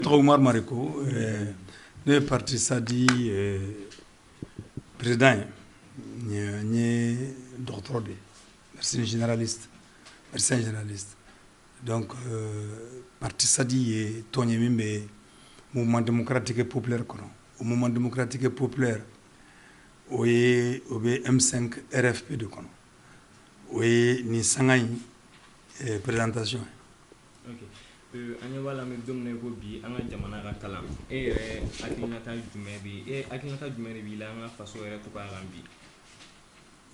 Tɔgɔ Umaru Mariko, ne ye parti SADI président ye. N ye dɔgɔtɔrɔ de ye, médecin généraliste, médecin généraliste. Donc parti SADI ye tɔn ye min bɛ Mouvement démocratique populaire kɔnɔ. O Mouvement démocratique populaire, o ye o bɛ M5 RFP de kɔnɔ. O ye nin sanga in présentation ye. Ok, an ɲɛ b'a la, an bɛ don min na i ko bi, an ka jamana ka kalan. E yɛrɛ hakilinata jumɛn bɛ e hakilinata jumɛn de b'i la an ka faso yɛrɛ cogoya kan bi?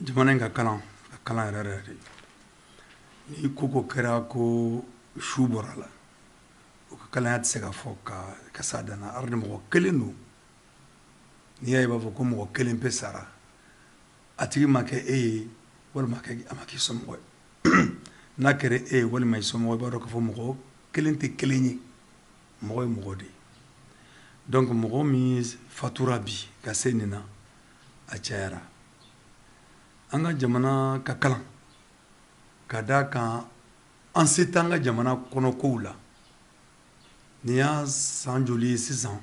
Jamana in ka kalan, ka kalan yɛrɛ yɛrɛ de. Ni ko ko kɛra ko su bɔra la, o ka kalanya tɛ se ka fɔ ka s'a dan na. Hali ni mɔgɔ kelen don, n'i y'a ye, i b'a fɔ ko mɔgɔ kelen pe sara, a tigi ma kɛ e ye walima a ma k'i somɔgɔ ye. N'a kɛra e ye walima i somɔgɔ, i b'a dɔn k'a fɔ mɔgɔ kelen tɛ kelen ye, mɔgɔ ye mɔgɔ de ye. Donc mɔgɔ min fatura bi ka se nin na, a cayara. An ka jamana ka kalan, ka d'a kan an se t'an ka jamana kɔnɔkow la. Nin y'a san joli ye sisan,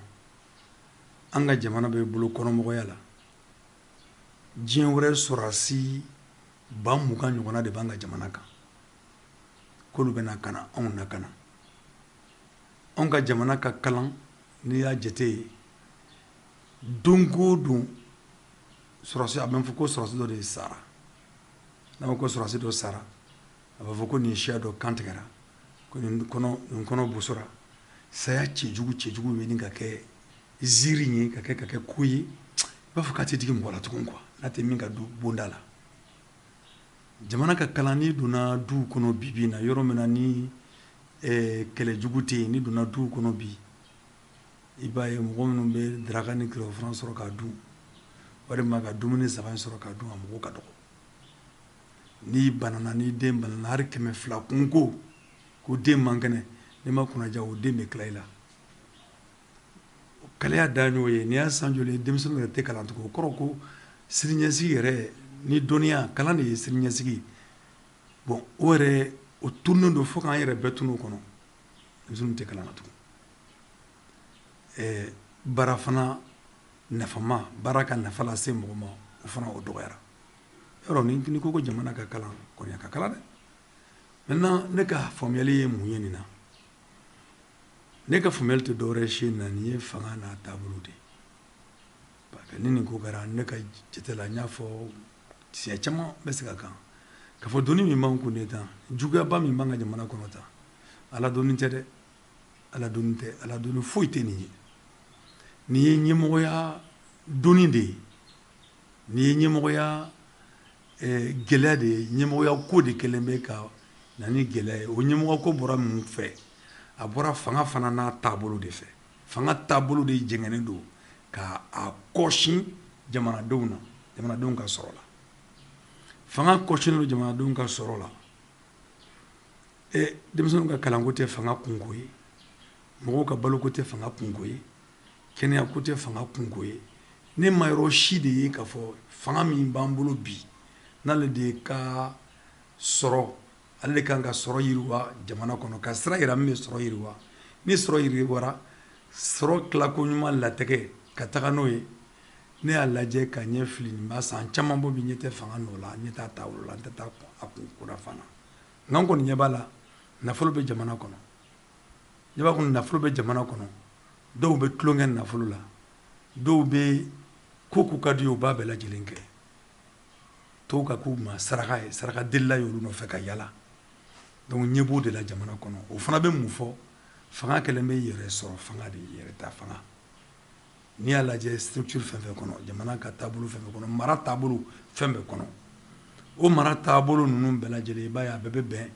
an ka jamana bɛ bolo kɔnɔmɔgɔya la? Diɲɛ wɛrɛ sɔrɔdasi 20 000 ɲɔgɔnna de b'an ka jamana kan, k'olu bɛna ka na anw lakana. Anw ka jamana ka kalan, n'i y'a jate ye, don o don sɔrɔdasi, a bɛ fɔ ko sɔrɔdasi dɔ de sara. N'a ko sɔrɔdasi dɔ sara, a b'a fɔ ko nin siya dɔ kan tigɛra, ko nin kɔnɔ, nin kɔnɔ bosora. Saya cɛjugu cɛjugu bɛ ɲini ka kɛ ziiri ye, ka kɛ ko ye, i b'a fɔ k'a tɛ digi mɔgɔ la tugun quoi, n'a tɛ min ka du bonda la. Jamana ka kalan, n'i donna duw kɔnɔ bi bi in na, yɔrɔ min na ni kɛlɛjugu tɛ yen, n'i donna duw kɔnɔ bi, i b'a ye mɔgɔ minnu bɛ daraka ni tilelafana sɔrɔ k'a dun, walima ka dumuni saba in sɔrɔ k'a dun, a mɔgɔ ka dɔgɔ. N'i banana, n'i den banana, hali 200 kunko ko den man kɛnɛ, n'i ma kunnaja, o den bɛ tila i la. Kalaya dan y'o ye. N'i y'a san joli ye, denmisɛnninw yɛrɛ tɛ kalan tugun. O kɔrɔ ko siniɲɛsigi yɛrɛ ni dɔnniya, kalan de ye siniɲɛsigi. Bon, o yɛrɛ o tununnen don fo k'an yɛrɛ bɛɛ tunu o kɔnɔ. Denmisɛnninw tɛ kalan na tugun. Baara fana nafama, baara ka nafa lase mɔgɔ ma, o fana o dɔgɔyara. Yɔrɔ ni ko ko jamana ka kalan kɔni, a ka kalan dɛ. Maintenant, ne ka faamuyali ye mun ye nin na? Ne ka faamuyali tɛ dɔwɛrɛ si na, nin ye fanga n'a taabolo de ye. Parce que ni nin ko kɛra, ne ka jate la, n y'a fɔ siɲɛ caman, n bɛ segin a kan k'a fɔ doni min b'an kun ne tan, juguyaba min b'an ka jamana kɔnɔ tan, ala doni tɛ dɛ, ala doni tɛ, ala doni foyi tɛ nin ye. Nin ye ɲɛmɔgɔya doni de ye, nin ye ɲɛmɔgɔya gɛlɛya de ye. Ɲɛmɔgɔya ko de kɛlen bɛ ka na ni gɛlɛya ye. O ɲɛmɔgɔ ko bɔra mun fɛ? A bɔra fanga fana n'a taabolo de fɛ. Fanga taabolo de jɛngɛnnen don ka a kɔsin jamanadenw na, jamanadenw ka sɔrɔ la. Fanga kɔsinnen don jamanadenw ka sɔrɔ la. Denmisɛnninw ka kalanko tɛ fanga kunko ye, mɔgɔw ka baloko tɛ fanga kunko ye, kɛnɛyako tɛ fanga kunko ye. Ne ma yɔrɔ si de ye k'a fɔ fanga min b'an bolo bi, n'ale de ka sɔrɔ, ale de kan ka sɔrɔ yiriwa jamana kɔnɔ, ka sira yira min bɛ sɔrɔ yiriwa. Ni sɔrɔ yiriwara, sɔrɔ tilako ɲuman latigɛ ka taga n'o ye. Ne y'a lajɛ ka ɲɛ fili, nin b'a san caman bɔ bi, ɲɛ tɛ fanga nɔ la, ɲɛ t'a taabolo la, n tɛ taa a kun kunna fana. Nka n kɔni ɲɛ b'a la, nafolo bɛ jamana kɔnɔ. Ɲɛ b'a kɔnɔ, nafolo bɛ jamana kɔnɔ. Dɔw bɛ tulonkɛ nafolo la, dɔw bɛ ko k'u ka di ye, u b'a bɛɛ lajɛlen kɛ. Tɔw ka k'u ma saraka ye, saraka delila ye olu nɔfɛ ka yala. Donc ɲɛ b'o de la jamana kɔnɔ. O fana bɛ mun fɔ? Fanga kɛlen bɛ yɛrɛ sɔrɔ fanga de ye, yɛrɛ ta fanga. N'i y'a lajɛ, structure fɛn fɛn kɔnɔ, jamana ka taabolo fɛn fɛn kɔnɔ, mara taabolo fɛn bɛɛ kɔnɔ, o mara taabolo ninnu bɛɛ lajɛlen, i b'a ye a bɛɛ bɛ bɛn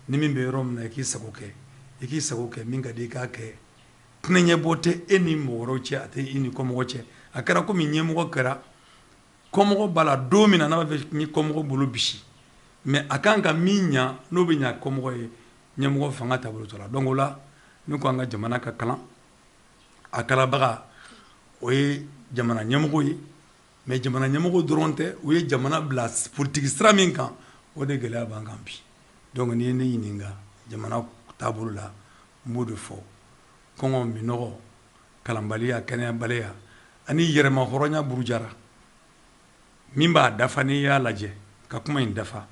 ni min bɛ yɔrɔ min na, i k'i sago kɛ, i k'i sago kɛ, min ka di i k'a kɛ. Tɛnɛɲɛbɔ tɛ e ni mɔgɔ wɛrɛw cɛ, a tɛ i ni kɔmɔgɔ cɛ. A kɛra komi ɲɛmɔgɔ kɛra kɔmɔgɔ b'a la don min na, n'a b'a fɛ ni kɔmɔgɔ bolo bisi, mais a kan ka min ɲa, n'o bɛ ɲa kɔmɔgɔ ye, ɲɛmɔgɔ fanga taabolo tɔ la. Donc o la, ne ko an ka jamana ka kalan. A kalabaga, o ye jamana ɲɛmɔgɔ ye, mais jamana ɲɛmɔgɔ dɔrɔn tɛ. U ye jamana bila politique sira min kan, o de gɛlɛya b'an kan bi. Donc n'i ye ne ɲininka jamana taabolo la, n b'o de fɔ. Kɔngɔ, minɔgɔ, kalanbaliya, kɛnɛyabaliya ani yɛrɛma hɔrɔnya burujara. Min b'a dafa, n'i y'a lajɛ ka kuma in dafa,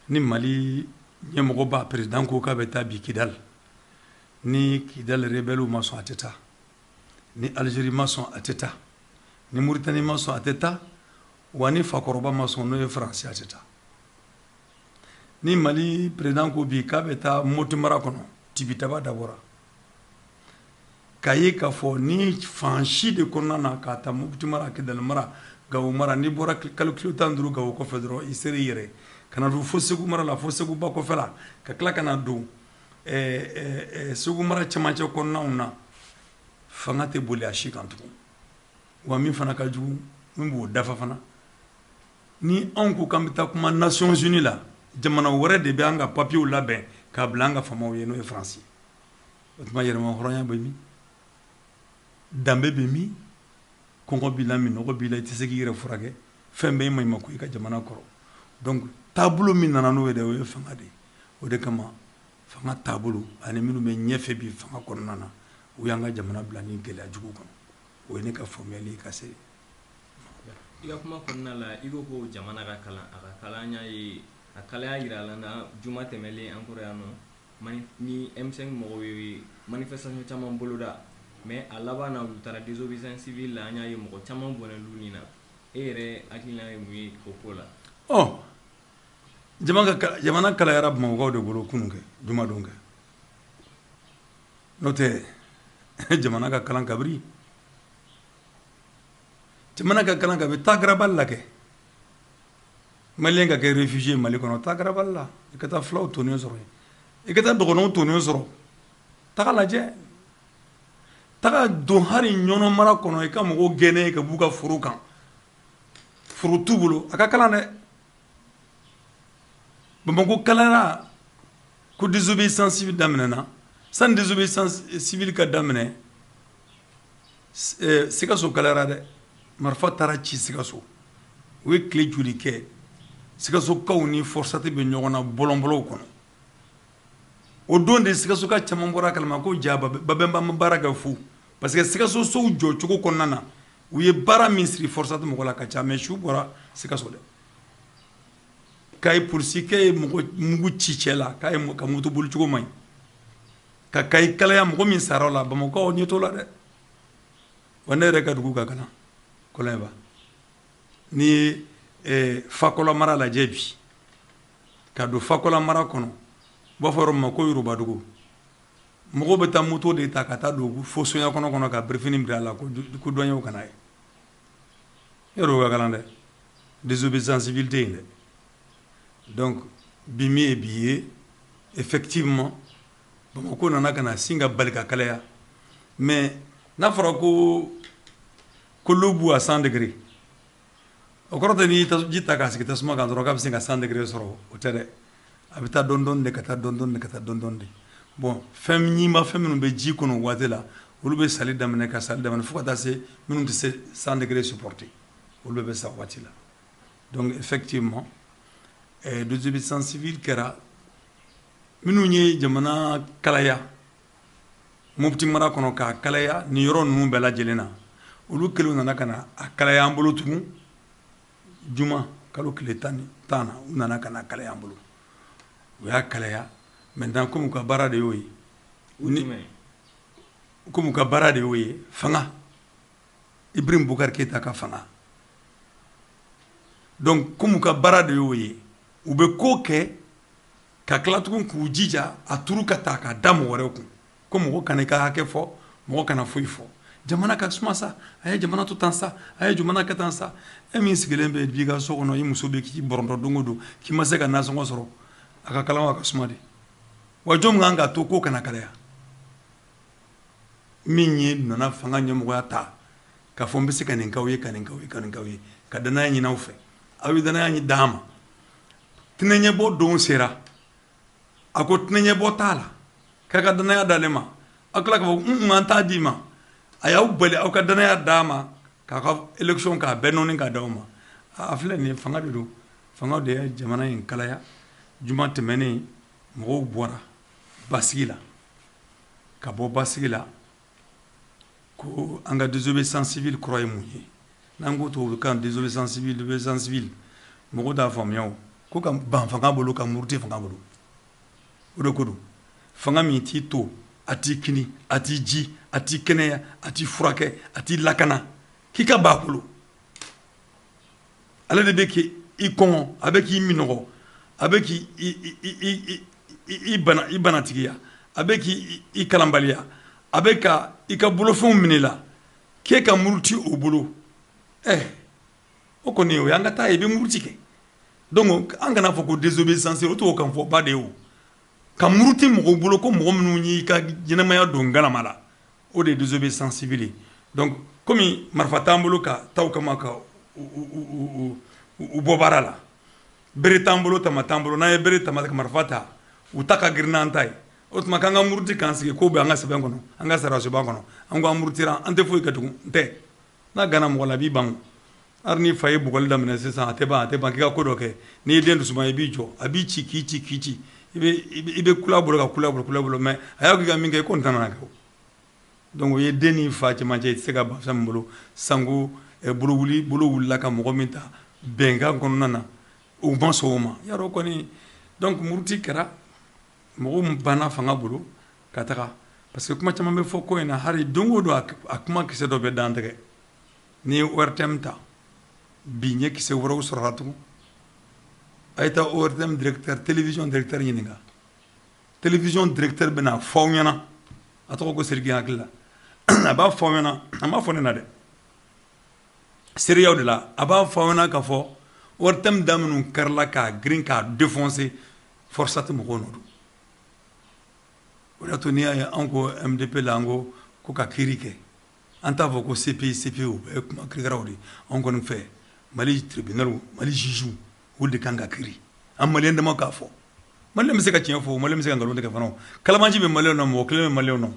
ni Mali ɲɛmɔgɔba président ko k'a bɛ taa bi Kidal, ni Kidal rebelle ma sɔn, a tɛ taa. Ni Algérie ma sɔn, a tɛ taa. Ni Mauritanie ma sɔn, a tɛ taa. Wa ni fakɔrɔba ma sɔn, n'o ye Faransi, a tɛ taa. Ni Mali président ko bi k'a bɛ taa Moti mara kɔnɔ, tibitaba dabɔra k'a ye k'a fɔ ni fan si de kɔnɔna na, k'a ta Mopti mara, Kidali mara, Gawo mara, n'i bɔra kalo kilo 15 Gawo kɔfɛ dɔrɔn, i sera i yɛrɛ ka na don fo Segu mara la, fo Segu ba kɔfɛ la, ka tila ka na don Segu mara cɛmancɛ kɔnɔnaw na, fanga tɛ boli a si kan tugun. Wa min fana ka jugu, min b'o dafa fana, ni anw ko k'an bɛ taa kuma Nations Unies la, jamana wɛrɛ de bɛ an ka papiyew labɛn k'a bila an ka faamaw ye, n'o ye Faransi. O tuma, yɛrɛma hɔrɔnya bɛ min? Danbe bɛ min? Kɔngɔ b'i la, minɔgɔ b'i la, i tɛ se k'i yɛrɛ furakɛ, fɛn bɛɛ ye maɲumanko i ka jamana kɔrɔ. Donc taabolo min nana n'o ye dɛ, o ye fanga de ye. O de kama, fanga taabolo ani minnu bɛ ɲɛfɛ bi fanga kɔnɔna na, u y'an ka jamana bila ni gɛlɛya jugu kɔnɔ. O ye ne ka faamuyali ye ka se. I ka kuma kɔnɔna la, i ko ko jamana ka kalan, a ka kalan y'a ye, a kalaya yira la na. Juma tɛmɛlen, an kɔrɔ yan nɔ, ni M5 mɔgɔw ye manifestation caman boloda, mais a laban na, u taara désobéissance civile la. An y'a ye mɔgɔ caman bɔnɛlu nin na. E yɛrɛ hakilina ye mun ye o ko la? Ɔ, jamana kalayara Bamakɔkaw de bolo kunun kɛ, jumadon kɛ. N'o tɛ, jamana ka kalan kabiri jamana ka kalan kabi taa garabali la kɛ. Malien ka kɛ réfugié Mali kɔnɔ, taa garabali la, i ka taa fulaw tonnen sɔrɔ yen, i ka taa dɔgɔnɔw tonnen sɔrɔ. Taga lajɛ, taga don hali Ɲɔnɔ mara kɔnɔ, i ka mɔgɔw gɛnɛ ka b'u ka foro kan, foro t'u bolo. A ka kalan dɛ. Bamakɔ kalayara ko désobéissance civile daminɛna. Sani désobéissance civile ka daminɛ, Sikaso kalayara dɛ. Marifa taara ci Sikaso. U ye tile joli kɛ, Sikasokaw ni FORSAT bɛ ɲɔgɔn na bɔlɔnbɔlɔw kɔnɔ? O don de Sikasoka caman bɔra a kalama ko ja Babɛnba ma baara kɛ fu, parce que Sikaso sow jɔ cogo kɔnɔna na, u ye baara min siri FORSAT mɔgɔ la ka ca. Mais su bɔra Sikaso dɛ. K'a ye polisikɛ ye mɔgɔ mugu ci cɛ la, k'a ye ka moto boli cogo man ɲi, ka Kayi kalaya. Mɔgɔ min sara o la, Bamakɔkaw ɲɛ t'o la dɛ. Wa ne yɛrɛ ka dugu ka kalan Kɔlɔnba, n'i ye Fakɔla mara lajɛ bi, ka don Fakɔla mara kɔnɔ, u b'a fɔ yɔrɔ min ma ko Yorubadugu, mɔgɔw bɛ taa moto de ta ka taa don fo sonya kɔnɔ kɔnɔ ka birifini bila a la ko douanier kana ye. Yɔrɔ o ka kalan dɛ. Désobéissance civile tɛ yen dɛ. Donc bi min ye bi ye, effectivement, Bamakɔ nana ka na sin ka bali ka kalaya. Mais n'a fɔra ko l'eau bout à 100 degrés, o kɔrɔ tɛ n'i ji ta k'a sigi tasuma kan dɔrɔn k'a bɛ se ka 100 degrés sɔrɔ. O tɛ dɛ. A bɛ taa dɔɔni dɔɔni de, ka taa dɔɔni dɔɔni de, ka taa dɔɔni dɔɔni de. Bon, fɛn ɲima, fɛn minnu bɛ ji kɔnɔ o waati la, olu bɛ sali daminɛ, ka sali daminɛ, fo ka taa se minnu tɛ se 100 degrés supporter, olu bɛɛ bɛ sa waati la. Donc effectivement, désobéissance civile kɛra. Minnu ye jamana kalaya Mopti mara kɔnɔ, k'a kalaya nin yɔrɔ ninnu bɛɛ lajɛlen na, olu kɛlen nana ka na a kalaya an bolo tugun. Juma kalo tile 10 na, u nana ka na kalaya an bolo. U y'a kalaya. Maintenant, komi u ka baara de y'o ye, komi u ka baara de y'o ye, fanga, Ibrahim Boubacar Keïta ka fanga, donc komi u ka baara de y'o ye, u bɛ ko kɛ ka tila tugun k'u jija a turu ka ta k'a da mɔgɔ wɛrɛw kun, ko mɔgɔ kana i ka hakɛ fɔ, mɔgɔ kana foyi fɔ. Jamana ka suma sa, a ye jamana to tan sa, a ye jamana kɛ tan sa. E min sigilen bɛ b'i ka so kɔnɔ, i muso bɛ k'i bɔrɔntɔ don o don k'i ma se ka nasɔngɔ sɔrɔ, a ka kalan, a ka suma de. Wa jɔn min kan ka to ko kana kalaya, min ye nana fanga ɲɛmɔgɔya ta k'a fɔ n bɛ se ka nin k'aw ye, ka nin k'aw ye, ka nin k'aw ye, ka danaya ɲini aw fɛ, aw ye danaya d'an ma. Tɛnɛɲɛbɔ don sera, a ko tɛnɛɲɛbɔ t'a la, k'a ka danaya d'ale ma. Aw tila k'a fɔ n an t'a d'i ma. A y'aw bali aw ka danaya d'a ma, k'a ka élection k'a bɛɛ nɔɔni k'a d'aw ma. A filɛ nin ye, fanga de don. Fanga de ye jamana in kalaya. Juma tɛmɛnen, mɔgɔw bɔra basigi la. Ka bɔ basigi la, ko an ka désobéissance civile kɔrɔ ye mun ye? N'an ko tubabukan désobéissance civile, désobéissance civile, mɔgɔw t'a faamuya. O ko ka ban fanga bolo, ka muruti fanga bolo, o de ko don. Fanga min t'i to, a t'i kini, a t'i ji, a t'i kɛnɛya, a t'i furakɛ, a t'i lakana, k'i ka b'a bolo, ale de bɛ k'i kɔngɔ, a bɛ k'i minɔgɔ, a bɛ k'i i bana, i banatigiya, a bɛ k'i i kalanbaliya, a bɛ ka i ka bolofɛnw minɛ i la, k'e ka muruti o bolo. Ɛ, o kɔni, o y'an ka taa ye, i bɛ muruti kɛ. Donc an kana fɔ ko désobéissance, o t'o kan fɔ ba de ye. O ka muruti mɔgɔw bolo, ko mɔgɔ minnu y'i ka ɲɛnamaya don galama la, o de ye désobéissance civile ye. Donc komi marifa t'an bolo ka taa kama ka u bɔ baara la, bere t'an bolo, tama t'an bolo, n'an ye bere, tama, marifa ta, u ta ka girin n'an ta ye, o tuma k'an ka muruti k'an sigi. K'o bɛ an ka sɛbɛn kɔnɔ, an ka sariyasunba kɔnɔ. An ko an murutira, an tɛ foyi kɛ tugun. N tɛ n'a gana mɔgɔ la, a b'i ban. Hali ni fa ye bugɔli daminɛ sisan, a tɛ ban, a tɛ ban k'i ka ko dɔ kɛ. N'i ye den dusuma, i b'i jɔ, a b'i ci, k'i ci, k'i ci, i bɛ kula bolo, ka kula bolo, kula bolo, mais a y'a k'i ka min kɛ, i ko nin tɛna kɛ. O donc o ye den ni fa cɛmancɛ, i tɛ se ka ban fɛn min bolo. Sanko bolo wuli, bolo wulila ka mɔgɔ min ta bɛnkan kɔnɔna na, o ma sɔn o ma yarɔ kɔni. Donc muruti kɛra, mɔgɔw banna fanga bolo ka taga, parce que kuma caman bɛ fɔ ko in na. Hali don o don, a kuma kisɛ dɔ bɛ dan tigɛ. N'i ye ORTM ta bi, n ye kisɛ wɛrɛw sɔrɔ tugun. A ye taa ORTM directeur, télévision directeur ɲininka. Télévision directeur bɛna fɔ aw ɲɛna, a tɔgɔ ko Sidiki, hakili la, a b'a fɔ aw ɲɛna. A m'a fɔ ne na dɛ, seereyaw de la. A b'a fɔ aw ɲɛna k'a fɔ ORTM da minnu karila k'a girin k'a défoncer, FORSAT mɔgɔw nɔ don. O de y'a to n'i y'a ye an ko MDP la, an ko ko ka kiiri kɛ, an t'a fɔ ko CPI. CPI, o bɛɛ ye kuma kirikaraw de ye. Anw kɔni fɛ, Mali tribunal, Mali juge, olu de kan ka kiiri. An maliyɛn dama k'a fɔ, maliyɛn bɛ se ka tiɲɛ fɔ, maliyɛn bɛ se ka nkalon tigɛ fana. Kalabanci bɛ maliyɛn na, mɔgɔ kelen bɛ maliyɛn na.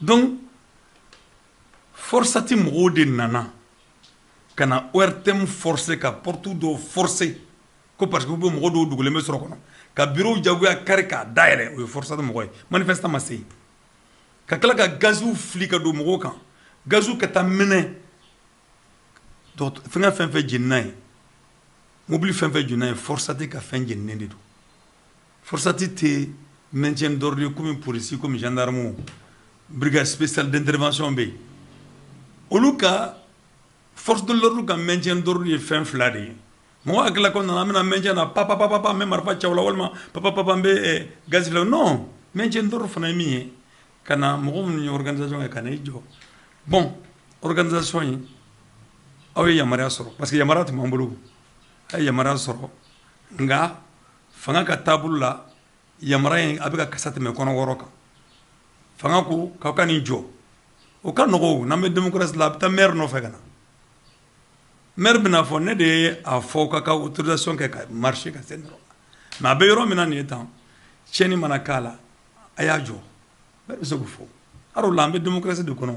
Donc FORSAT mɔgɔw de nana ka na ORTM forcer, ka porte dɔw forcer, ko parce que u bɛ mɔgɔ dɔw dogolen bɛ sɔrɔ kɔnɔ, ka bureau jagoya kari k'a dayɛlɛ. O ye FORSAT mɔgɔ ye. Manifestant ma se yen, ka tila ka gaziw fili ka don mɔgɔw kan, gaziw ka taa minɛ fɛngɛ. Fɛn fɛn jenina ye, mobili fɛn fɛn jenina ye, FORSAT ka fɛn jeninen de don. FORSAT tɛ maintien d'ordre ye komi polisi, komi gendarme, brigade spéciale d'intervention bɛ yen. Olu ka force de l'ordre ka maintien d'ordre ye fɛn fila de ye. Mɔgɔ hakilila ko nana, an bɛna maintien na, pa pa pa pa, n bɛ marifa cɛw la, walima pa pa pa, n bɛ gazi fila. Non, maintien d'ordre fana ye min ye, ka na mɔgɔ minnu ye organisation kɛ, ka na i jɔ. Bon, organisation in, aw ye yamaruya sɔrɔ, parce que yamaruya tun b'an bolo. A ye yamaruya sɔrɔ, nka fanga ka taabolo la, yamaruya in a bɛ ka kasa tɛmɛ kɔnɔ wɔɔrɔ kan. Fanga ko k'aw ka nin jɔ, o ka nɔgɔ. N'an bɛ démocratie la, a bɛ taa maire nɔfɛ ka na. Maire bɛna fɔ ne de ye a fɔ ka autorisation kɛ ka marcher ka se nin yɔrɔ la, mais a bɛ yɔrɔ min na nin ye tan, tiɲɛni mana k'a la, a y'a jɔ. Maire bɛ se k'o fɔ. Hali o la, an bɛ démocratie de kɔnɔ.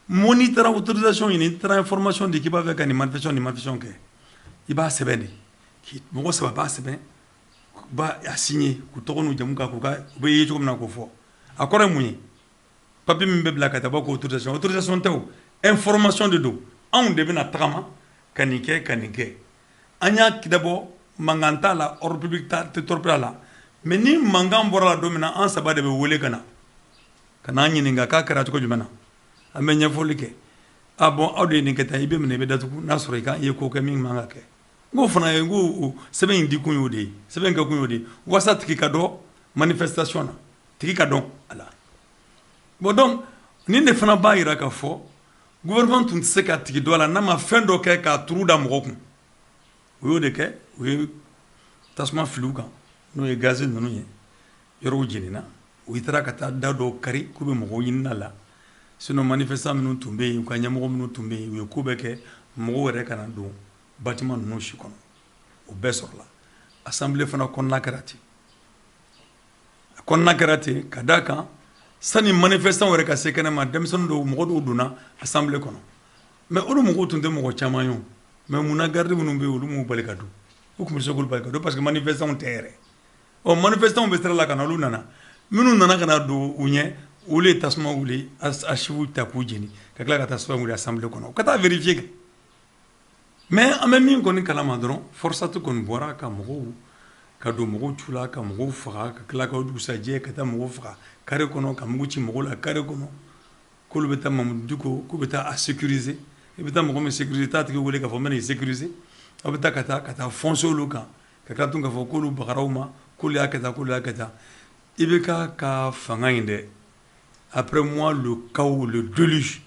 Mɔ n'i taara autorisation ɲini, i taara information di k'i b'a fɛ ka nin manifestation, nin manifestation kɛ, i b'a sɛbɛn de. Mɔgɔ saba b'a sɛbɛn, u b'a a signer, k'u tɔgɔ n'u jamu kan, k'u ka u bɛ ye cogo min na k'o fɔ. A kɔrɔ ye mun ye? Papier min bɛ bila ka taa bɔ ko autorisation, autorisation tɛ, o information de don. Anw de bɛna tagama ka nin kɛ, ka nin kɛ. An y'a dabɔ, mankan t'a la, ordre public tɛ tɔrɔ a la, mais ni mankan bɔra la don min na, an saba de bɛ wele ka na, ka n'an ɲininka k'a kɛra cogo jumɛn na. An bɛ ɲɛfɔli kɛ. A bon, aw de ye nin kɛ tan, i bɛ minɛ, i bɛ datugu, n'a sɔrɔ i ka i ye ko kɛ min man ka kɛ. N k'o fana ye, n ko sɛbɛn in di kun y'o de ye, sɛbɛn in kɛ kun y'o de ye, walasa tigi ka dɔn manifestation na, tigi ka dɔn a la. Bon, donc nin de fana b'a jira k'a fɔ gouvernement tun tɛ se ka tigi dɔ a la n'a ma fɛn dɔ kɛ k'a turu da mɔgɔ kun. U y'o de kɛ, u ye tasuma fili u kan, n'o ye gazi ninnu ye, yɔrɔw jenina. U taara ka taa da dɔw kari k'u bɛ mɔgɔw ɲini la. Sinon manifestant minnu tun bɛ yen, u ka ɲɛmɔgɔ minnu tun bɛ yen, u ye ko bɛɛ kɛ mɔgɔw yɛrɛ kana don bâtiment ninnu si kɔnɔ. O bɛɛ sɔrɔla. Assemblée fana kɔnɔna kɛra ten, a kɔnɔna kɛra ten, ka d'a kan sani manifestant yɛrɛ ka se kɛnɛ ma, denmisɛnnin dɔw, mɔgɔ dɔw donna assemblée kɔnɔ, mais olu mɔgɔw tun tɛ mɔgɔ caman ye o. Mais munna garde minnu bɛ yen, olu m'u bali ka don? U tun bɛ se k'olu bali ka don, parce que manifestants tɛ yɛrɛ. Ɔ, manifestants bɛ sira la ka na, olu nana, minnu nana ka na don u ɲɛ, Olu ye tasuma wuli, archive ta k'u jeni, ka tila ka tasuma wuli assemblée kɔnɔ, ka taa vérifier kɛ. Mais an bɛ min kɔni kalama dɔrɔn, FORSAT kɔni bɔra ka mɔgɔw ka don mɔgɔw tu la, ka mɔgɔw faga, ka tila ka dugusajɛ ka taa mɔgɔw faga carré kɔnɔ, ka mugu ci mɔgɔw la carré kɔnɔ, k'olu bɛ taa Mamudu Diko, k'u bɛ taa a sécuriser. I bɛ taa mɔgɔ min sécuriser, taa tigi wele k'a fɔ n bɛ n'i sécuriser. Aw bɛ taa ka taa foncer olu kan, ka tila tun k'a fɔ k'olu bagara u ma, k'olu y'a kɛ tan, k'olu y'a kɛ tan. IBK ka fanga in dɛ, après moi le chaos, le déluge.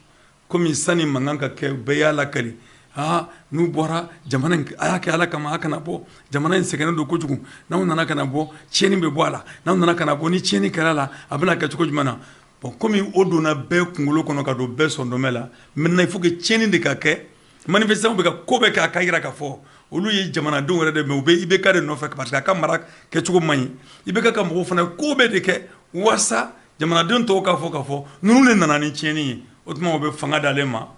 Komi sani mankan ka kɛ, bɛɛ y'a lakali, aa, n'u bɔra jamana in, a y'a kɛ Ala kama, a kana bɔ. Jamana in sɛgɛnnen don kojugu. N'aw nana ka na bɔ, tiɲɛni bɛ bɔ a la. N'aw nana ka na bɔ, ni tiɲɛni kɛra la, a bɛna kɛ cogo jumɛn na? Bon, komi o donna bɛɛ kunkolo kɔnɔ ka don bɛɛ sɔndɔmɛ la, maintenant il faut que tiɲɛni de ka kɛ. Manifestation bɛ ka ko bɛɛ kɛ, a ka yira k'a fɔ olu ye jamanadenw yɛrɛ de, mais u bɛ IBK de nɔfɛ parce que a ka mara kɛcogo man ɲi. IBK ka mɔgɔw fana ko bɛɛ de kɛ walasa jamanaden tɔw k'a fɔ k'a fɔ ninnu de nana ni tiɲɛni ye. O tuma o bɛ fanga d'ale ma,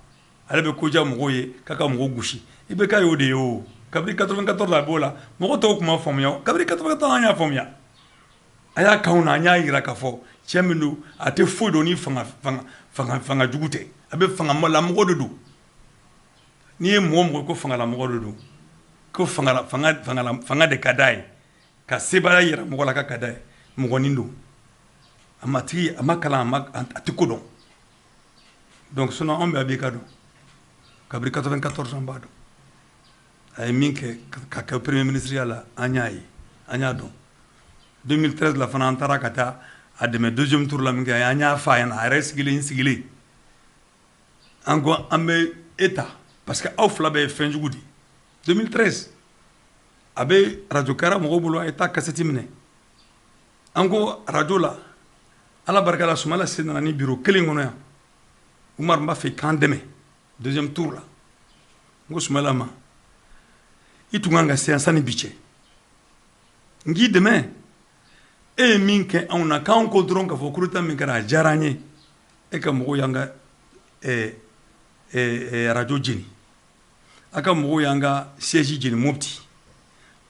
ale bɛ koja mɔgɔw ye k'a ka mɔgɔw gosi. IBK y'o de ye. O kabini 94 la, a b'o la, mɔgɔ tɔw tun ma faamuya. Kabini 94 an y'a faamuya, a y'a k'anw na, an y'a yira k'a fɔ cɛ min don, a tɛ foyi dɔn ni fanga fanga fanga fanga jugu tɛ. A bɛ fanga lamɔgɔ de don. N'i ye mɔgɔ mɔgɔ ko fangalamɔgɔ de don, ko fanga fanga fanga fanga de ka d'a ye, ka sebaaya yira mɔgɔ la ka ka d'a ye, mɔgɔnin don, a ma tigi, a ma kalan, a ma, a tɛ ko dɔn. Donc sinon anw bɛ IBK dɔn kabini 94, an b'a dɔn. A ye min kɛ ka kɛ premier ministre ya la, an y'a ye, an y'a dɔn. 2013 la fana, an taara ka taa a dɛmɛ deuxième tour la min kɛ, an y'a f'a ɲɛna, a yɛrɛ sigilen sigilen, an ko an bɛ e ta parce que aw fila bɛɛ ye fɛn jugu de ye. 2013, a bɛ radio kɛra mɔgɔw bolo, a ye taa kasɛti minɛ. An ko radio la, Ala barika la, Sumala Sise nana ni bureau kelen kɔnɔ yan. Umar, n b'a fɛ i k'an dɛmɛ deuxième tour la. N ko Sumala ma, i tun kan ka se yan sanni bi cɛ, n k'i dɛmɛ. E ye min kɛ anw na, k'anw ko dɔrɔn k'a fɔ coup d'état min kɛra, a diyara an ye. E ka mɔgɔw y'an ka radio jeni, a ka mɔgɔw y'an ka siège jeni Mopti,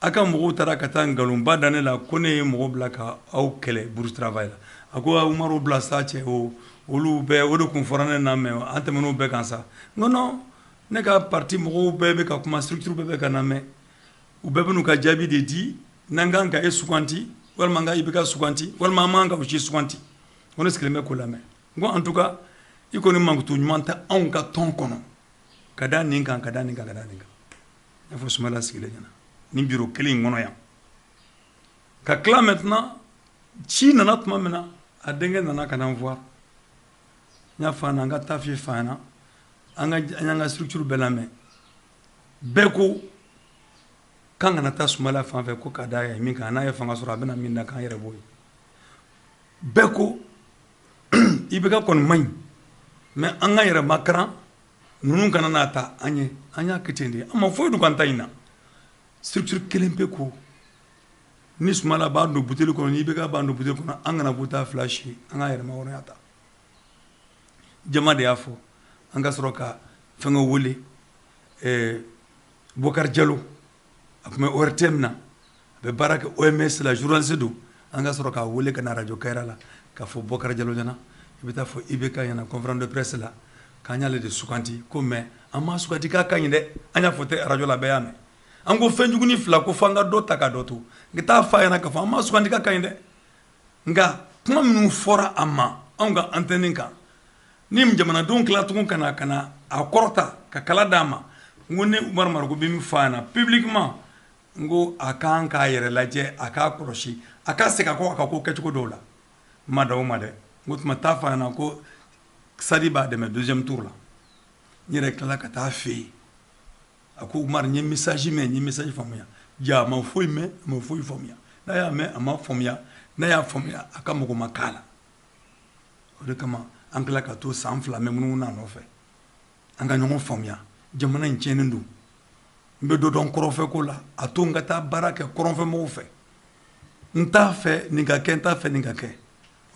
a ka mɔgɔw taara ka taa nkalonba da ne la ko ne ye mɔgɔ bila ka aw kɛlɛ bourse travail la. A ko Umaru, bila sa cɛ, o olu bɛɛ o de kun fɔra ne na, mais an tɛmɛn'o bɛɛ kan sa. N ko non, ne ka parti mɔgɔw bɛɛ bɛ ka kuma, structure bɛɛ bɛ ka na mɛn, u bɛɛ bɛ n'u ka jaabi de di n'an kan ka e suganti walima n ka IBK suganti walima an man ka o si suganti. Ko ne sigilen bɛ k'o lamɛn. N ko en tout cas, i kɔni mankutu ɲuman tɛ anw ka tɔn kɔnɔ, ka da nin kan, ka da nin kan, ka da nin kan. N y'a fɔ Sumala sigilen ɲɛna nin bureau kelen in kɔnɔ yan. Ka tila maintenant, ci nana tuma min na, a denkɛ nana ka na n voir. N y'a fɔ a ɲɛna, an ka taa f'i fa ɲɛna, an ka an y'an ka structure bɛɛ lamɛn, bɛɛ ko k'an kana taa Sumala fan fɛ, ko ka da ye min kan, n'a ye fanga sɔrɔ, a bɛna min da k'an yɛrɛ b'o ye. Bɛɛ ko IBK kɔni man ɲi, mais an ka yɛrɛ makaran ninnu kana n'a ta an ye. An y'a kɛ ten de, an ma foyi dun k'an ta in na. Structure kelen pe ko ni Sumala b'a don buteli kɔnɔ, ni IBK b'a don buteli kɔnɔ, an kana bɔ taa fila si, an ka yɛrɛma hɔrɔnya ta. Jama de y'a fɔ. An ka sɔrɔ ka fɛngɛ wele, Bokar Jalo, a tun bɛ ORTM na, a bɛ baara kɛ OMS la, journaliste don. An ka sɔrɔ k'a wele ka na radio Kayira la, k'a fɔ Bokar Jalo ɲɛna, i bɛ taa fɔ IBK ɲɛna conférence de presse la k'an y'ale de suganti ko, mais an m'a suganti k'a ka ɲi dɛ. An y'a fɔ tɛ radio la, bɛɛ y'a mɛn. An ko fɛn juguni fila ko fo an ka dɔ ta ka dɔ to. N ka taa f'a ɲɛna k'a fɔ an m'a suganti k'a ka ɲi dɛ, nka kuma minnu fɔra a ma anw ka antenne kan, ni jamanadenw tila tugun ka na ka na a kɔrɔta ka kala d'a ma, n ko ne Umaru Mariko bɛ min fɔ a ɲɛna publiquement, n ko a kan k'a yɛrɛ lajɛ, a k'a kɔlɔsi, a ka segin a kɔ a ka ko kɛcogo dɔw la. N ma da o ma dɛ. N ko tuma taa f'a ɲɛna ko Sadi b'a dɛmɛ deuxième tour la. N yɛrɛ tilala ka taa fɛ yen. A ko Umaru, n ye message mɛn, n ye message faamuya. Ja, a ma foyi mɛn, a ma foyi faamuya. N'a y'a mɛn, a ma faamuya. N'a y'a faamuya, a ka mɔgɔ ma k'a la. O de kama an tila ka to san 2 mɛ munumunu a nɔfɛ, an ka ɲɔgɔn faamuya. Jamana in tiɲɛnen don, n bɛ dɔ dɔn kɔrɔnfɛ ko la, a to n ka taa baara kɛ kɔrɔnfɛmɔgɔw fɛ. N t'a fɛ nin ka kɛ, n t'a fɛ nin ka kɛ.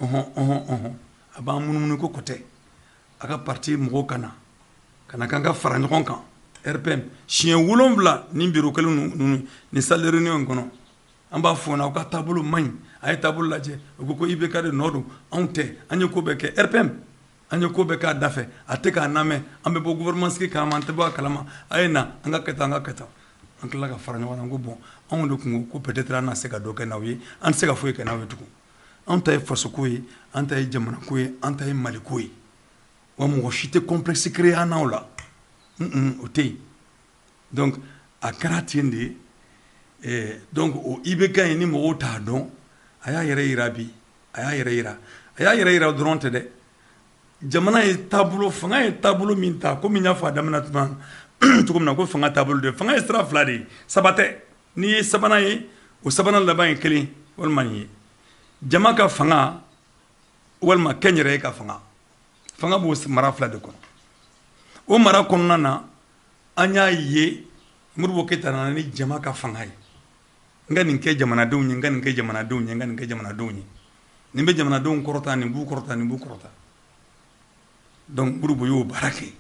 Ɔhɔn ɔhɔn ɔhɔn, a b'an munumunu ko kɔtɛ. A ka parti mɔgɔw ka na ka na k'an ka fara ɲɔgɔn kan RPM siɲɛ 7 nin bureau kelen ninnu, nin salle de réunion in kɔnɔ. An b'a fɔ aw ka taabolo man ɲi, a ye taabolo lajɛ. U ko ko IBK de nɔ don, anw tɛ. An ye ko bɛɛ kɛ RPM, an ye ko bɛɛ k'a da fɛ, a tɛ k'a lamɛn. An bɛ bɔ gouvernement sigi kalama, an tɛ bɔ a kalama. A ye na, an ka kɛ tan, an ka kɛ tan. An tilala ka fara ɲɔgɔn kan ko bon, anw de kun ko peut-être an na se ka dɔ kɛ n'aw ye, an tɛ se ka foyi kɛ n'aw ye tugun. Anw ta ye fasoko ye, an ta ye jamanako ye, an ta ye maliko ye. Wa mɔgɔ si tɛ complexe créer an n'aw la, o tɛ yen. Donc a kɛra ten de ye. Donc o IBK in, ni mɔgɔw t'a dɔn, a y'a yɛrɛ yira bi, a y'a yɛrɛ yira, a y'a yɛrɛ yira dɔrɔn tɛ dɛ. Jamana ye taabolo, fanga ye taabolo min ta, komi n y'a fɔ a daminɛ tuma cogo min na ko fanga taabolo de, fanga ye sira fila de ye, saba tɛ. N'i ye sabanan ye, o sabanan laban ye kelen walima nin ye: jama ka fanga walima kɛnyɛrɛye ka fanga. Fanga b'o mara fila de kɔnɔ. O mara kɔnɔna na, an y'a ye Modibo Keyita nana ni jama ka fanga ye. N ka nin kɛ jamanadenw ye, n ka nin kɛ jamanadenw ye, n ka nin kɛ jamanadenw ye, nin bɛ jamanadenw kɔrɔta, nin b'u kɔrɔta, nin b'u kɔrɔta. Donc Modibo y'o baara kɛ.